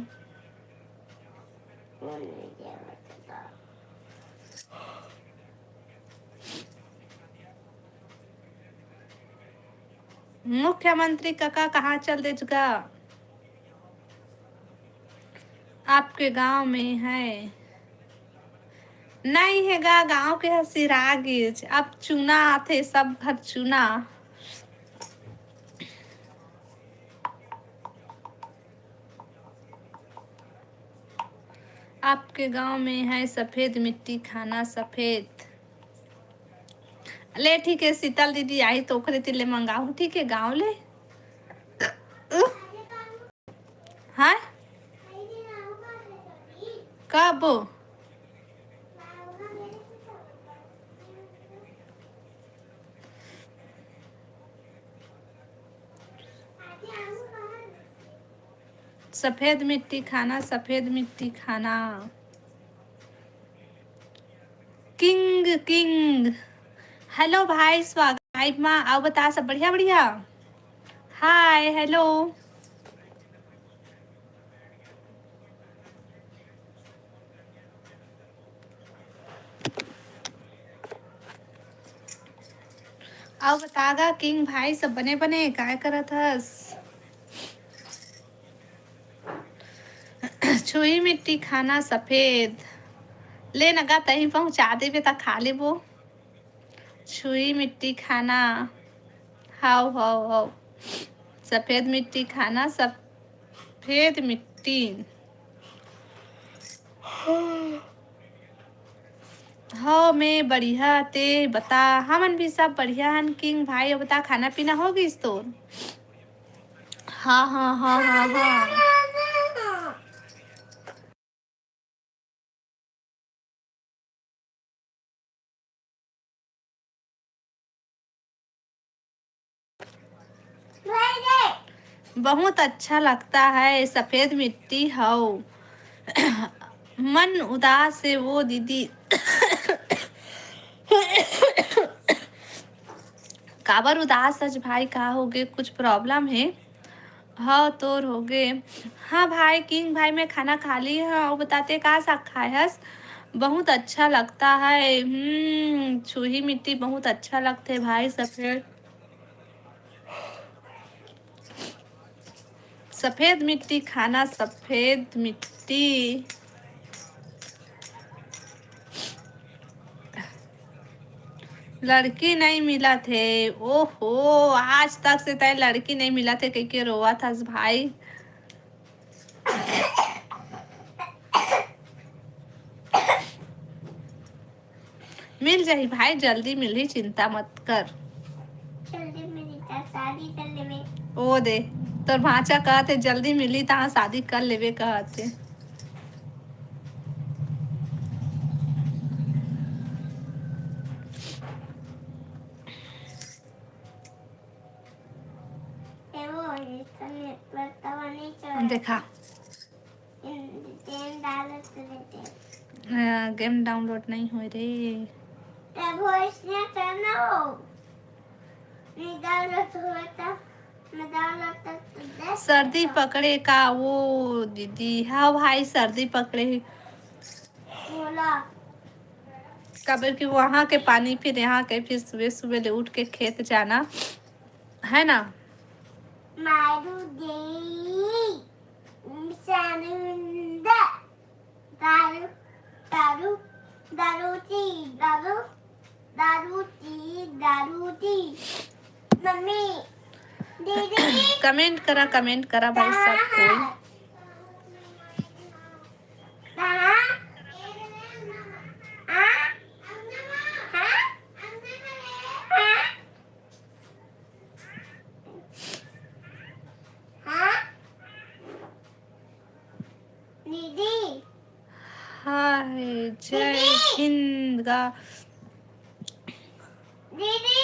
मुख्यमंत्री कका कहाँ चल देच गा? आपके गांव में है? नहीं है गा, गांव के ह सिरा गिच। अब चुना आथे, सब घर चुना। आपके गांव में है सफेद मिट्टी खाना सफेद। ले ठीक है, शीतल दीदी आई तो ओकरे तिले मंगाहू, ठीक है, गांव ले। हाँ, कब? सफेद मिट्टी खाना, सफेद मिट्टी खाना। King, king. हेलो भाई, स्वागत live मा। अउ बता, सब बढ़िया, बढ़िया? हाय, हेलो। अउ बता गा किंग भाई, सब बने बने, काय करत हस? छुही मिट्टी खाना सफेद। ले न गा, तहीं पहुँचा देबे त खा लेबो। छुही मिट्टी खाना। हाव, हाव, हाव। सफेद मिट्टी खाना, सफेद मिट्टी। हव, मैं बढ़िया, ते बता। हमन भी सब बढ़िया हन किंग भाई। अउ बता, खाना पीना हो गिस तोर? हाँ, हाँ, हाँ, हाँ, हाँ। बहुत अच्छा लगता है सफेद मिट्टी हव। मन उदास है वो दीदी। काबर उदास हस भाई, का होगे? कुछ problem हे? हव, तोर होगे। हाँ भाई, किंग भाई, मैं खाना खा ली हव। अउ बता, ते का साग खाए हस? बहुत अच्छा लगता है। हम्म, छुही मिट्टी बहुत अच्छा लगथे भाई, सफेद, सफेद मिट्टी खाना, सफेद मिट्टी। लड़की नइ मिलत हे। ओहो, आज तक से तैं लड़की नइ मिलत हे कहिके रोवत हस भाई। मिल जाही भाई, जल्दी मिलही, चिंता मत कर। जल्दी मिलही त शादी कर लेबे। ओ दे, तोर भांचा कहत हे जल्दी मिलही त शादी कर लेबे कहत हे। ए वो, इसका network तो नहीं चल रहा। देखा। Game download तो देते। अ, game download नहीं होय रे। तब वो इसने करना हो। नहीं download होता, मैं download कर तो दे सर्दी सकता। पकड़े का वो दीदी? हाँ भाई, सर्दी पकड़े ही। बोला। काबर कि वहाँ के पानी, फिर यहाँ के, फिर सुबह सुबह ले उठ के खेत जाना, है ना? मारू दे। सारुंदा। दारू, दारू, दारू ची, दारू, दारू ची, दारू ची। मम्मी, दीदी। Comment करा, comment करा भाई सब कोई। कहाँ? कहाँ? हाँ? हाँ? हाँ? हाँ? दीदी। हाय, जय दीदी। हिंद गा। दीदी।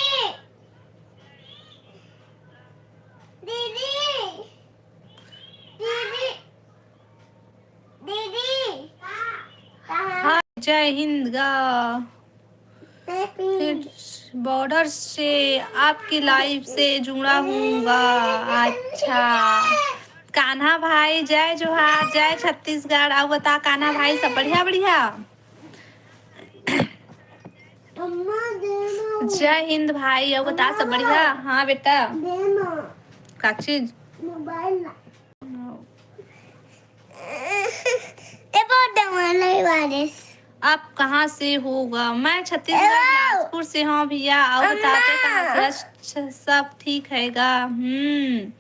दीदी। दीदी। दीदी। कहाँ? हाय, जय हिंद गा। फिर बॉर्डर से आपकी लाइव से जुड़ा हूँगा। अच्छा, कान्हा भाई, जय जोहार, जय छत्तीसगढ़। अउ बता कान्हा भाई, सब बढ़िया, बढ़िया? जय हिंद भाई, अउ बता सब बढ़िया? हाँ बेटा। का चीज? मोबाइल। ए, बहुत डर लग रहा है। आप कहाँ से होगा? मैं छत्तीसगढ़, hello। बिलासपुर से हूँ भैया। अउ अम्मा। बताते कहाँ से? अच्छा, सब ठीक है गा। हम्म।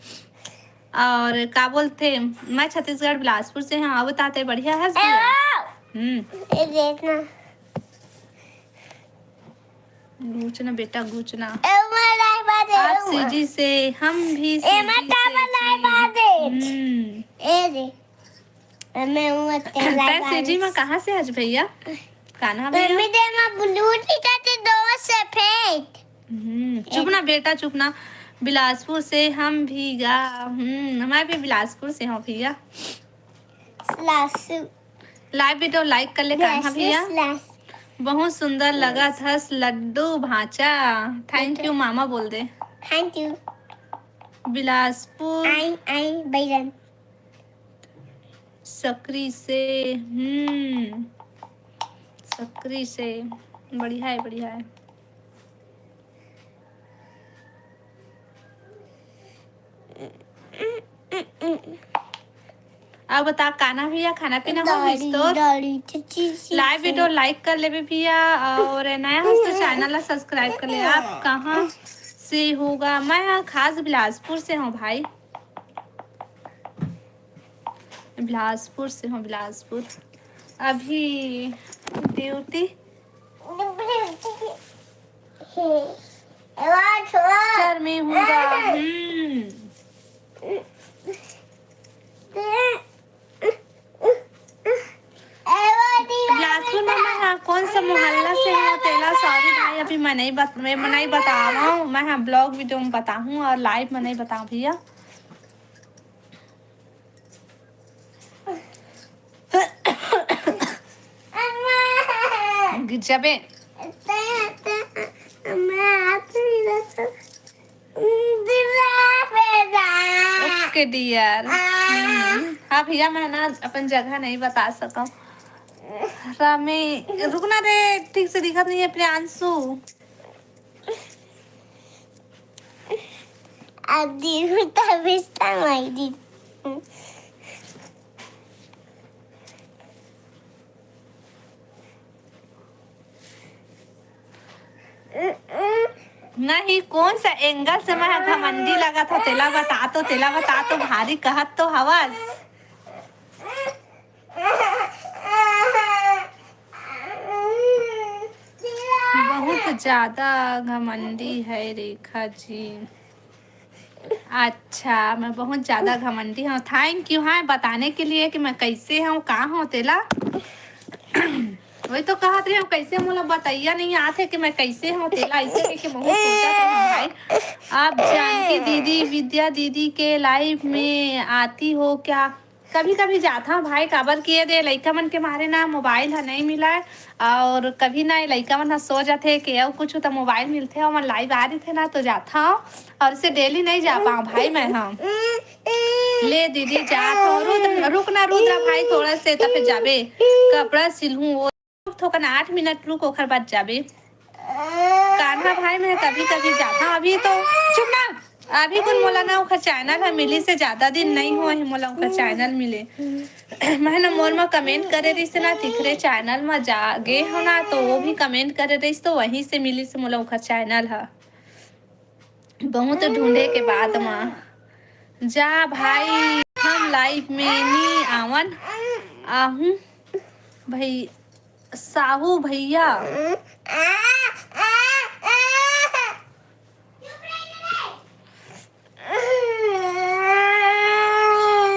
अउ का बोलथे, मैं छत्तीसगढ़ बिलासपुर से हूँ। अउ बताते बढ़िया है भैया? Hello। हम्म। ये देखना। गूंचना बेटा, गूंचना। ए, मैं लाइव आ दे, आप ए, सीजी से, हम भी ए, सीजी मैं से टावर लाइव जी। आ दे। हम्म। ए रे। मैं वो तेरा तै सीजी में कहाँ से आज भैया? कान्हा भैया? मम्मी दे मैं ब्लू टिकट दो सफेद। हम्म, चुप ना बेटा, चुप ना। बिलासपुर से हम भैया। हम्म, मैं भी बिलासपुर से हूँ भैया। लासू। Live video like कर ले कान्हा भैया। बहुत सुंदर लगत हस लड्डू भांचा। Thank you मामा बोल दे। Thank you। बिलासपुर। आई आई बैलन। सकरी से। हम्म, सकरी से। बढ़िया है, बढ़िया है। अब बता कान्हा भैया, खाना पीना हो गइस तोर? Live video like कर लेबे भैया, और नया हो तो channel ला subscribe कर ले। आप कहाँ से होगा? मैं हाँ खास बिलासपुर से हूँ भाई, बिलासपुर से हूँ, बिलासपुर। अभी duty में हूँगा। हम्म। बिलासपुर में मैं हाँ कौन सा मोहल्ला से हूँ तेला sorry भाई, अभी मैं नहीं बत-, मैं, मैं नहीं बतावा हूँ। मैं हाँ vlog video में बताहूँ और live में नहीं बताऊँ भैया। गिर जाबे। OK dear। हम्म। हाँ भैया, मैं ना अपन जगह नहीं बता सकूँ। रामी, रुकना रे, ठीक से दिखत नहीं है प्रियांशु। अब दिन तबिस्ता माई दिन। नहीं, कौन सा angle से मैं घमंडी लगत हो, तेला बता तो, तेला बता तो, भारी कहत तो हवस। बहुत ज्यादा घमंडी है रेखा जी। अच्छा, मैं बहुत ज्यादा घमंडी हूँ। Thank you हाँ बताने के लिए कि मैं कैसे हूँ, का हूँ तेला। वही तो कहत रहे हूँ, कैसे मोला बताइया नहीं आते कि मैं कैसे हूँ तेला, ऐसे कह के बहुत सोचत हूँ भाई। आप जानकी दीदी, विद्या दीदी के live में आती हो क्या? कभी कभी जाता हूँ भाई, काबर किए दे लइका मन के मारे ना मोबाइल ह नहीं मिला है, और कभी ना लइका मन ह सो जाते के अउ कुछ तो मोबाइल मिलते, हमन live आ रही थे ना तो जाता हूँ, और इसे daily नहीं जा पाऊँ भाई मैं। हाँ ले दीदी जात हूँ, रुक, रुक ना रुद्रा भाई थोड़ा से, तब फिर जाबे कपड़ा सिलहूँ वो। थोकन आठ मिनट रुक, ओखर बाद जाबे। कान्हा भाई, मैं कभी कभी जाता हूँ, अभी तो चुप ना, अभी कुन मोला ना ओखर channel ह मिली से ज्यादा दिन नहीं हुआ है मोला ओखर channel मिले। मैं ना मोर मा comment करे रहिस ना, तिखरे channel मा जा गे हो ना, तो वो भी comment करे रहिस, तो वहीं से मिली से मोला ओखर channel ह। बहुत ढूंढे के बाद मा जा भाई, हम live में नी आवन, आहू भाई। साहू भैया।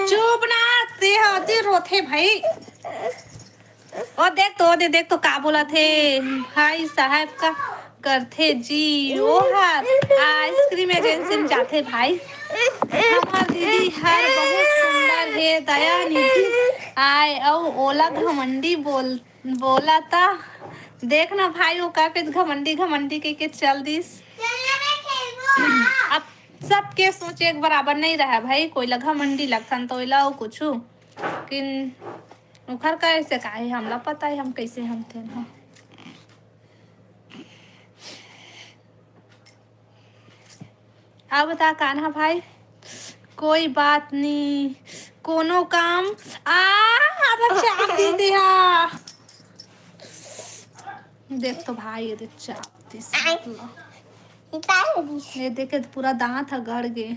चुप ना, ते ह अति रोथे भाई। ओ देख तो, ओ दे, देख तो का बोलत हे, भाई साहब का करथे जी, ओहर ice cream agency में जाथे भाई। हमर दीदी हर बहुत सुंदर हे, दया निधि आय, अउ ओला घमंडी बोल बोला ता। देख ना भाई, वो का पे घमंडी घमंडी के, के चल दिस। अब सबके सोच एक बराबर नहीं रहा भाई, कोई ला घमंडी लगथन तो ओला कुछ, लेकिन ओखर कैसे का हे, हमला पता है हम कैसे हम थे ना। अब बता कान्हा भाई, कोई बात नी, कोनो काम आ, अब चाप दे दे हा। देख तो भाई, ये देख चाप दिस। ये देखे तो पूरा दांत ह गड़ गे।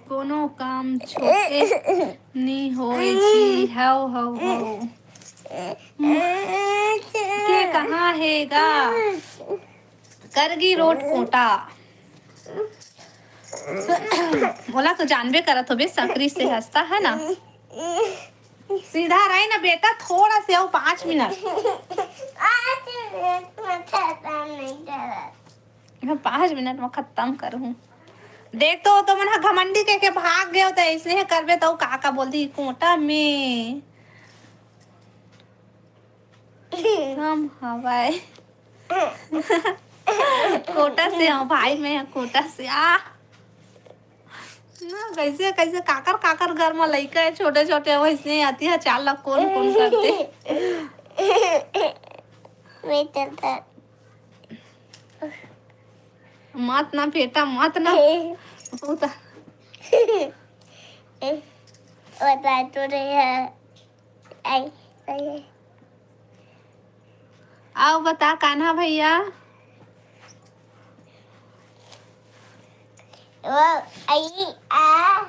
कोनो काम छोटे नी होए जी, हव, हव, हव। के कहाँ हे गा? करगी रोड कोटा। मोला तो जानबे करत होबे, सकरी से हंसता है ना। सीधा रही ना बेटा, थोड़ा से आओ, पाँच मिनट। मैं पाँच मिनट में खत्म करूँ। देख तो, तो मन ह घमंडी के, के भाग गयो, तो ऐसे ही करबे तो का का बोल दी कोटा में। हम हवाए। कोटा से हूँ भाई, मैं कोटा से आ। ना, कैसे, कैसे काकर, काकर घर में लइका है छोटे, छोटे, वैसे नहीं आती है, चार लाख कौन, कौन करते। मैं चलता। मत ना बेटा, मत ना। बहुत बता तो रहे हैं। आई, आई। आओ बता कान्हा भैया। वो आई आ,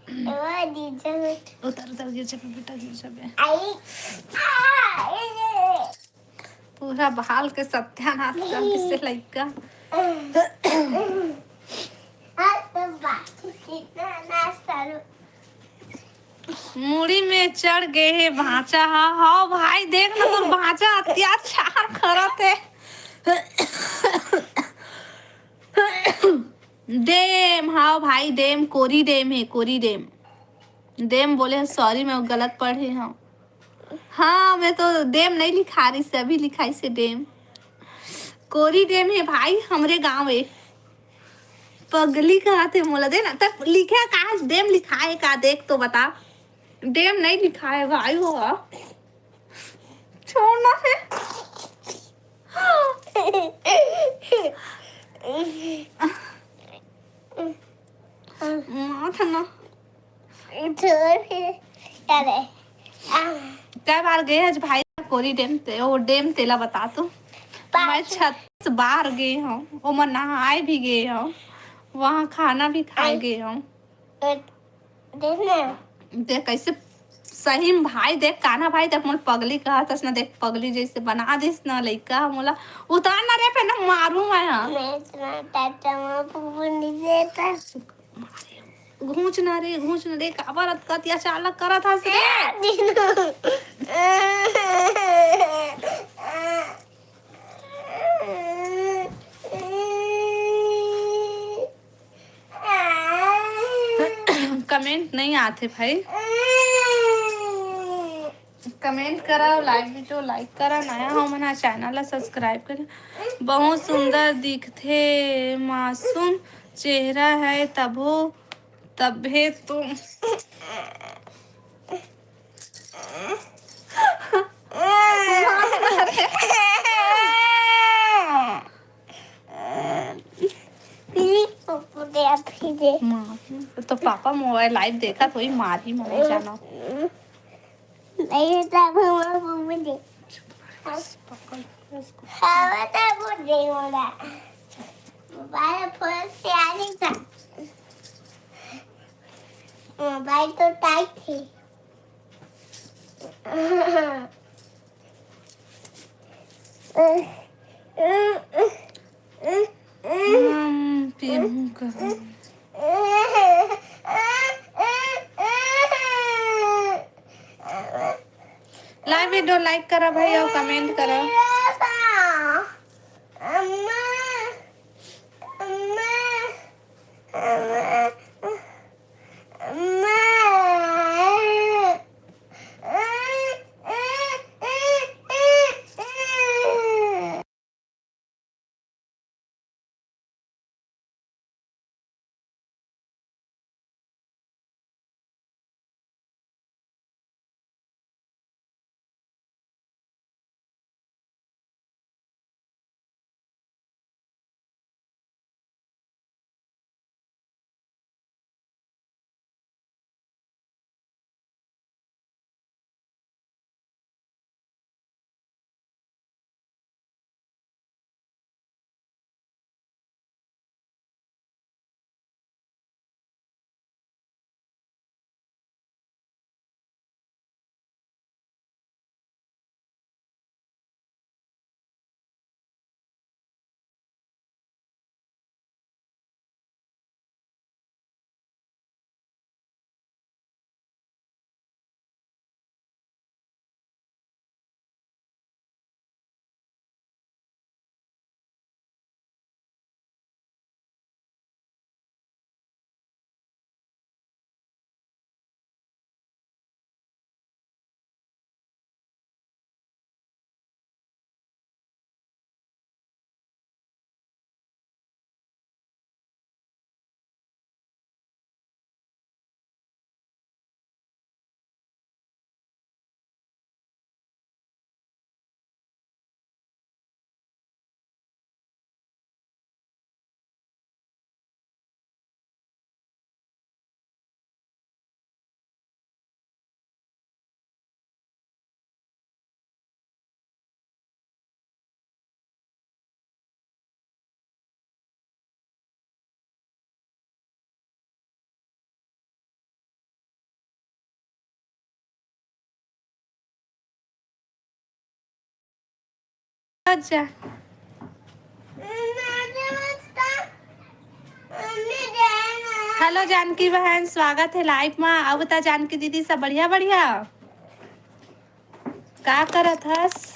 वो दीदी। उतर, उतर, गिर जाबे बेटा, गिर जाबे। आई आ, ए। पूरा बहाल के सत्यानाश कर दिसे लइका। मुड़ी में चढ़ गए हे भांचा हा। हाँ भाई, देख ना, तोर भांचा अत्याचार करत हे। डेम, हाँ भाई, डेम, कोरी डेम हे, कोरी डेम। डेम बोले, सॉरी, मैं गलत पढ़े हूँ। हाँ, मैं तो डेम नहीं लिखा रही से, अभी लिखाई से डेम। कोरी डेम हे भाई, हमरे गाँव हे। पगली कहा थे मोला, दे ना, तब लिखे का, डेम लिखा है का, देख तो बता। डेम नहीं लिखा है भाई, वो छोड़ना है। माँ था ना। छोड़, फिर करे। कै बार गए आज भाई कोरी डेम ते, वो डेम तेला बता तो। मैं छत्तीस बार गए हूँ, ओमा नहाए भी गए हूँ, वहाँ खाना भी खाए गए हूँ। देख ना। देख कैसे सही में भाई, देख कान्हा भाई, देख मोर पगली कहा थस ना, देख पगली जैसे बना दिस ना लइका मोला। उतार ना रे, पे ना मारू मैं, हाँ। मैं इतना टाटा माँ पुपुन नहीं देता। घूंच ना रे, घूंच ना रे, काबर अतका अत्याचार ला करत हस रे? कमेंट नहीं आते भाई, कमेंट करा, लाइव वीडियो लाइक करा, नया हो मन चैनल ला सब्सक्राइब करा। बहुत सुंदर दिखथे, मासूम चेहरा है, तभो तभे तो। माँ, तो पापा मोबाइल लाइव देखत होई, मारी मने जानो। नहीं, तब हम मम्मी दे। हाँ, तब वो दे वाला। मोबाइल फोन से आ नहीं था। मोबाइल तो टाइट थी। हम पीहूं कहाँ? लाइव वीडियो लाइक करा भाई और कमेंट करा। जा। हेलो जानकी बहन, स्वागत है लाइव मा। अउ बता जानकी दीदी, सब बढ़िया बढ़िया? का करत हस?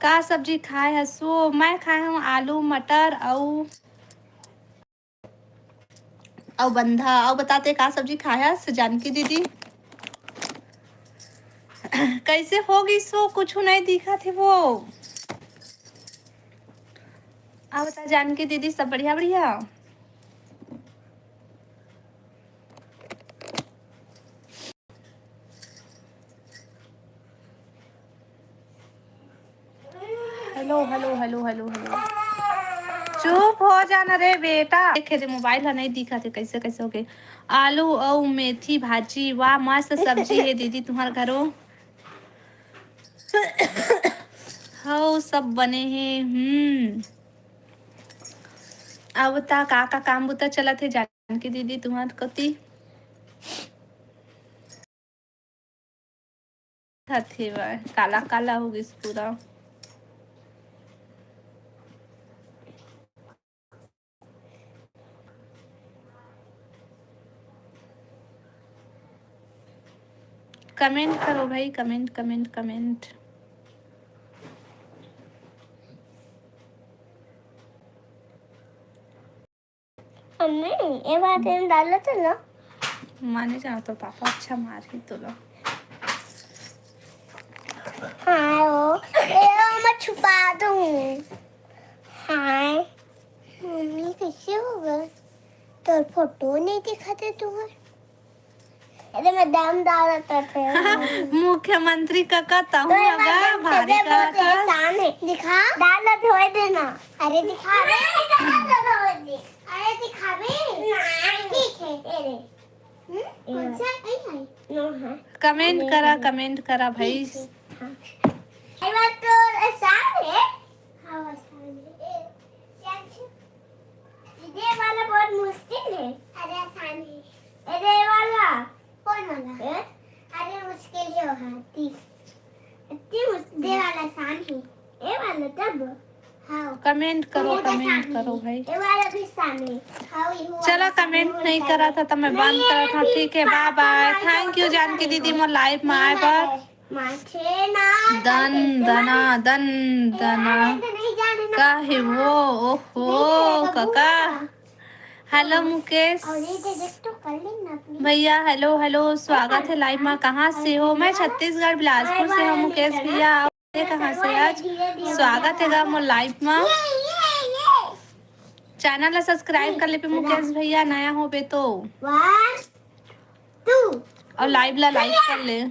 का सब्जी खाए हस? वो मैं खाए हूँ आलू मटर अउ अउ बंधा। अउ बता ते का सब्जी खाए हस जानकी दीदी? कैसे हो गिस वो? कुछु नहीं दिखत हे वो। अउ बता जानकी दीदी, सब बढ़िया बढ़िया? हेलो हेलो हेलो हेलो हेलो। चुप हो जाना रे बेटा। देखे दे मोबाइल ह नहीं दिखत हे, कैसे कैसे हो गए। आलू अउ मेथी भाजी, वाह मस्त सब्जी हे दीदी तुम्हार घरो। हौ सब बने हे। हम्म। अब ता का का काम बुता चलत हे जानकी दीदी तुम्हार कती? हथे बा, काला काला हो गिस पूरा। कमेंट करो भाई, कमेंट कमेंट कमेंट। मम्मी, ये बात में डालो तो ना। माने जाओ तो पापा अच्छा मार ही तो लो। हाँ, वो, ये वो मैं छुपा दूँ। हाँ, मम्मी कैसे हो गए? तोर फोटो नहीं दिखाते तुम्हारे। अरे मैं दाम डालत रथे। मुख्यमंत्री कका तहूँ तो ये हगा बात भारी करत हस। एहसान है। दिखा। डालत होए देना। अरे दिखा बे। अरे दिखा बे। ठीक है। अरे। हम्म? कौन सा? यही है। नो है। कमेंट करा, कमेंट करा भाई। ठीक है। हाँ। ये बात तो एहसान है। हाँ, एहसान है। ये, ये वाला बहुत मुश्किल है। अरे आसान है। अरे वाला। कौन वाला? ए? अरे मुश्किल ही होगा, तीस। इतनी मुश्किल। दे वाला आसान है। ए वाला तब? हाँ। कमेंट करो, कमेंट करो भाई। ए वाला भी आसान है। हाँ, ये वाला चला आसान है, कमेंट वो नहीं वाला करा था तो मैं बंद करा था। ठीक है, बाय बाय। थैंक यू जानकी दीदी, मोर लाइव में आए बर। दन दना, दन दना। का हे वो? ओहो, कका। हेलो मुकेश भैया, हेलो हेलो, स्वागत है लाइव मा। कहाँ से हो? मैं छत्तीसगढ़ बिलासपुर से हूँ मुकेश भैया। आप कहाँ से? आज स्वागत है गा मोर लाइव मा। चैनल ला सब्सक्राइब कर ले पे मुकेश भैया, नया हो बे तो। और लाइव ला लाइक कर ले।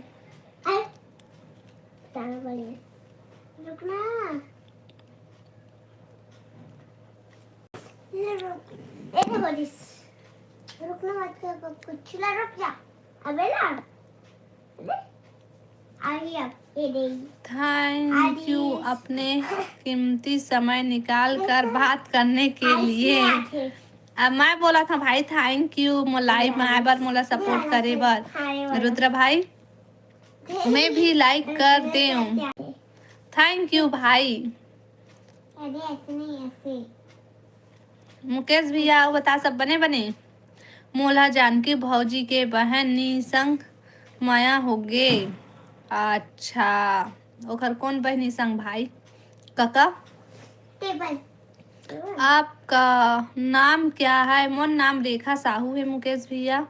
रुकना। ये रुक। ये देखो जिस। रुकना मत कर, कुछ ला रुक जा। अबे ला। आ गई अब, ये दे। थैंक यू अपने कीमती समय निकाल कर बात करने के लिए। अब मैं बोला था भाई, थैंक यू मोर लाइव में आए बर, मोला सपोर्ट करे बर। रुद्र भाई, मैं भी लाइक कर देव। थैंक यू भाई। अरे ऐसे नहीं, ऐसे। मुकेश भैया, अउ बता, सब बने बने? मोला जानकी भौजी के बहन नी संग मया होगे। अच्छा, ओखर कौन बहनी संग भाई? कका? टेबल। आपका नाम क्या है? मोर नाम रेखा साहू है मुकेश भैया।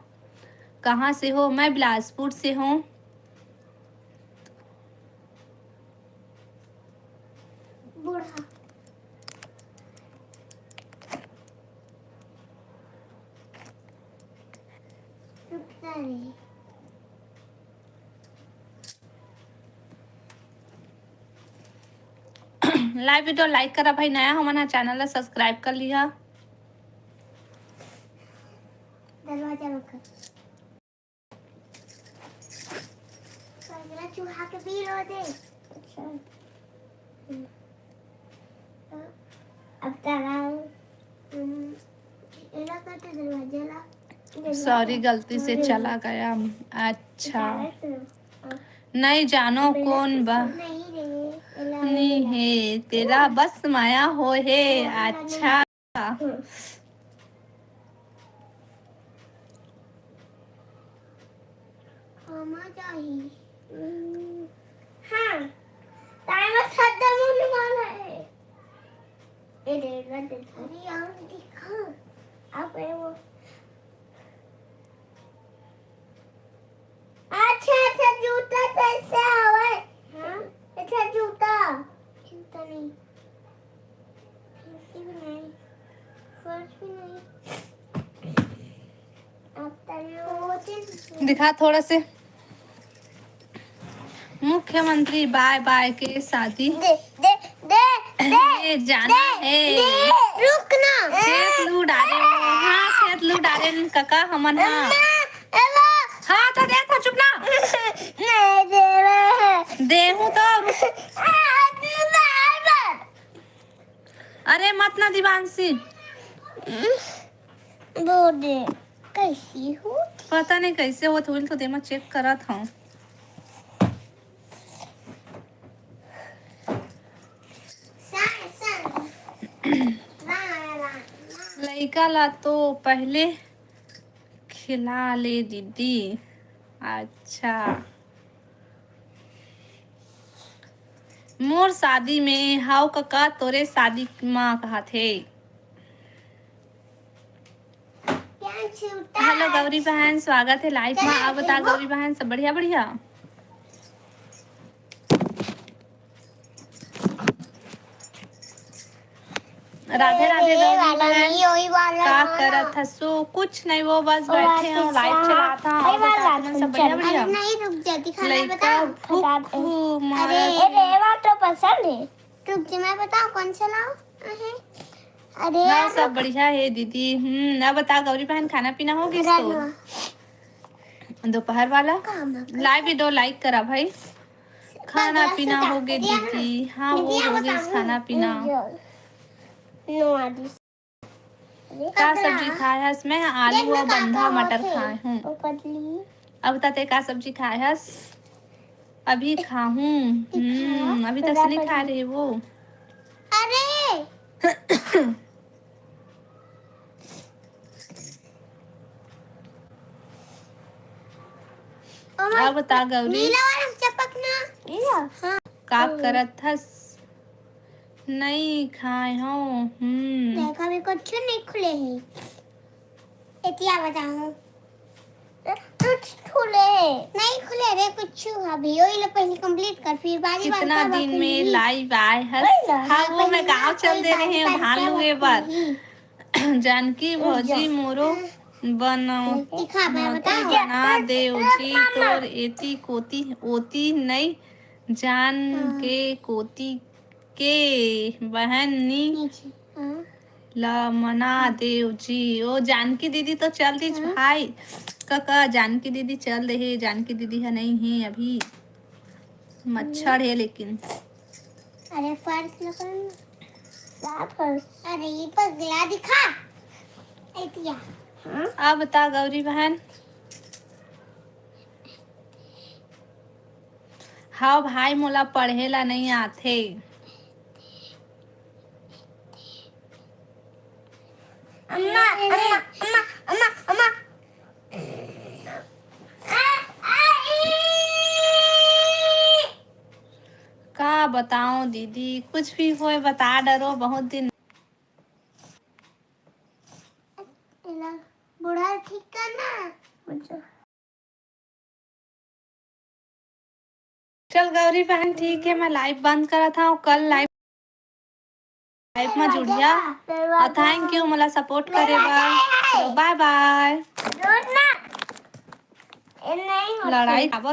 कहाँ से हो? मैं बिलासपुर से हूँ। बूढ़ा। रुकना नहीं। लाइव वीडियो लाइक करा भाई, नया हो मन ह चैनल ला सब्सक्राइब कर लिहा। दरवाजा बंद कर। चूहा के भी रो दे। अच्छा। अब तारा, हम्म, एला करते दरवाजा ला। सॉरी, गलती से चला गया। अच्छा। नहीं जानो कौन बा। नहीं रे, एला नहीं हे, तेला बस माया हो हे। अच्छा। हाँ, ताई में खत्म होने वाला है। ए, देखा, देखा। अरे, और देखा। अब ये वो। अच्छा, अच्छा, जूता कैसे हवे? हाँ? अच्छा, जूता। जूता नहीं। खिड़की भी नहीं। फर्श भी नहीं। अब तनिया वो चीज दिखा थोड़ा से। मुख्यमंत्री बाय बाय के शादी दे, दे, दे, दे, ये जाना दे, है। दे, रुक ना। खेत लू डारे, हाँ, खेत लू डारे न कका हमन, हाँ। अम्मा, अम्मा। हाँ, तो देखो, चुप ना। नहीं दे रहे हैं। देहूं तो रुक। अरे मत ना दिवांशी। बोले, कैसी हो? पता नहीं कैसे होत होही, तो देमा चेक करत हूँ। लइका ला तो पहले खिला ले दीदी। अच्छा, मोर शादी में हव कका, तोरे शादी मा कहत हे। हेलो गौरी बहन, स्वागत है लाइव मा। आप बता गौरी बहन, सब बढ़िया? बढ़िया। राधे राधे गौरी बहन, का करत हसो? कुछ नहीं, वो बस बैठे हो, लाइव चलात हो। और बता, तुमन सब बढ़िया? बढ़िया। लइका भूख मारत। तो पसंद है। रुक जा, मैं बताऊं कौन सा लाऊं? अहे। अरे हाँ, यार, सब बढ़िया है दीदी। हम्म, अब बता गौरी बहन, खाना पीना हो गइस तोर? दोपहर वाला? लाइव वीडियो लाइक करा भाई। खाना पीना हो गइस दीदी? हाँ, वो हो गइस खाना पीना। का सब्जी खाए हस? मैं आलू और बंधा मटर खाए हूँ। अब बता ते का सब्जी खाए हस? अभी खाहूँ। हम्म, अभी तक से नहीं खा रहे वो। अरे। अब बता गौरी। नीला वाला चपक ना। नीला? हाँ। का करत हस? नहीं खाए हो। हम्म। देखा भी कुछ नहीं खुले है। एतिया बताऊं। कुछ खुले। नहीं खुले रे कुछ। अभी ओही ला पहले कंप्लीट कर, फिर बारी बारी कितना दिन में लाइव आए हस? हाँ, वो मैं गाँव चल दे रहे हूँ धान लुए बर। जानकी भौजी मोरो बनौती बना देव जी, तोर एती कोती ओती नई जान के कोती के बहन नी ला मना देव जी। ओ जानकी दीदी तो चल दिस भाई। कका जानकी दीदी चल दे हे, जानकी दीदी ह नहीं हे अभी, मच्छर हे लेकिन। अरे फर्श ला कर ना। का फर्श? अरे ये पगला दिखा। एतिया। अब बता गौरी बहन। हव भाई, मोला पढ़े ला नइ आथे। अम्मा, अम्मा, अम्मा, अम्मा, अम्मा। का बताओ दीदी, कुछ भी होय बता डरो, बहुत दिन। एला बूढ़ा ठीक करना। अच्छा। चल गौरी बहन, ठीक है, मैं लाइव बंद करत हूँ। कल लाइव, लाइव में जुड़िया। और थैंक यू मोला सपोर्ट करे बर। चलो, बाय बाय। लड़ाई काबर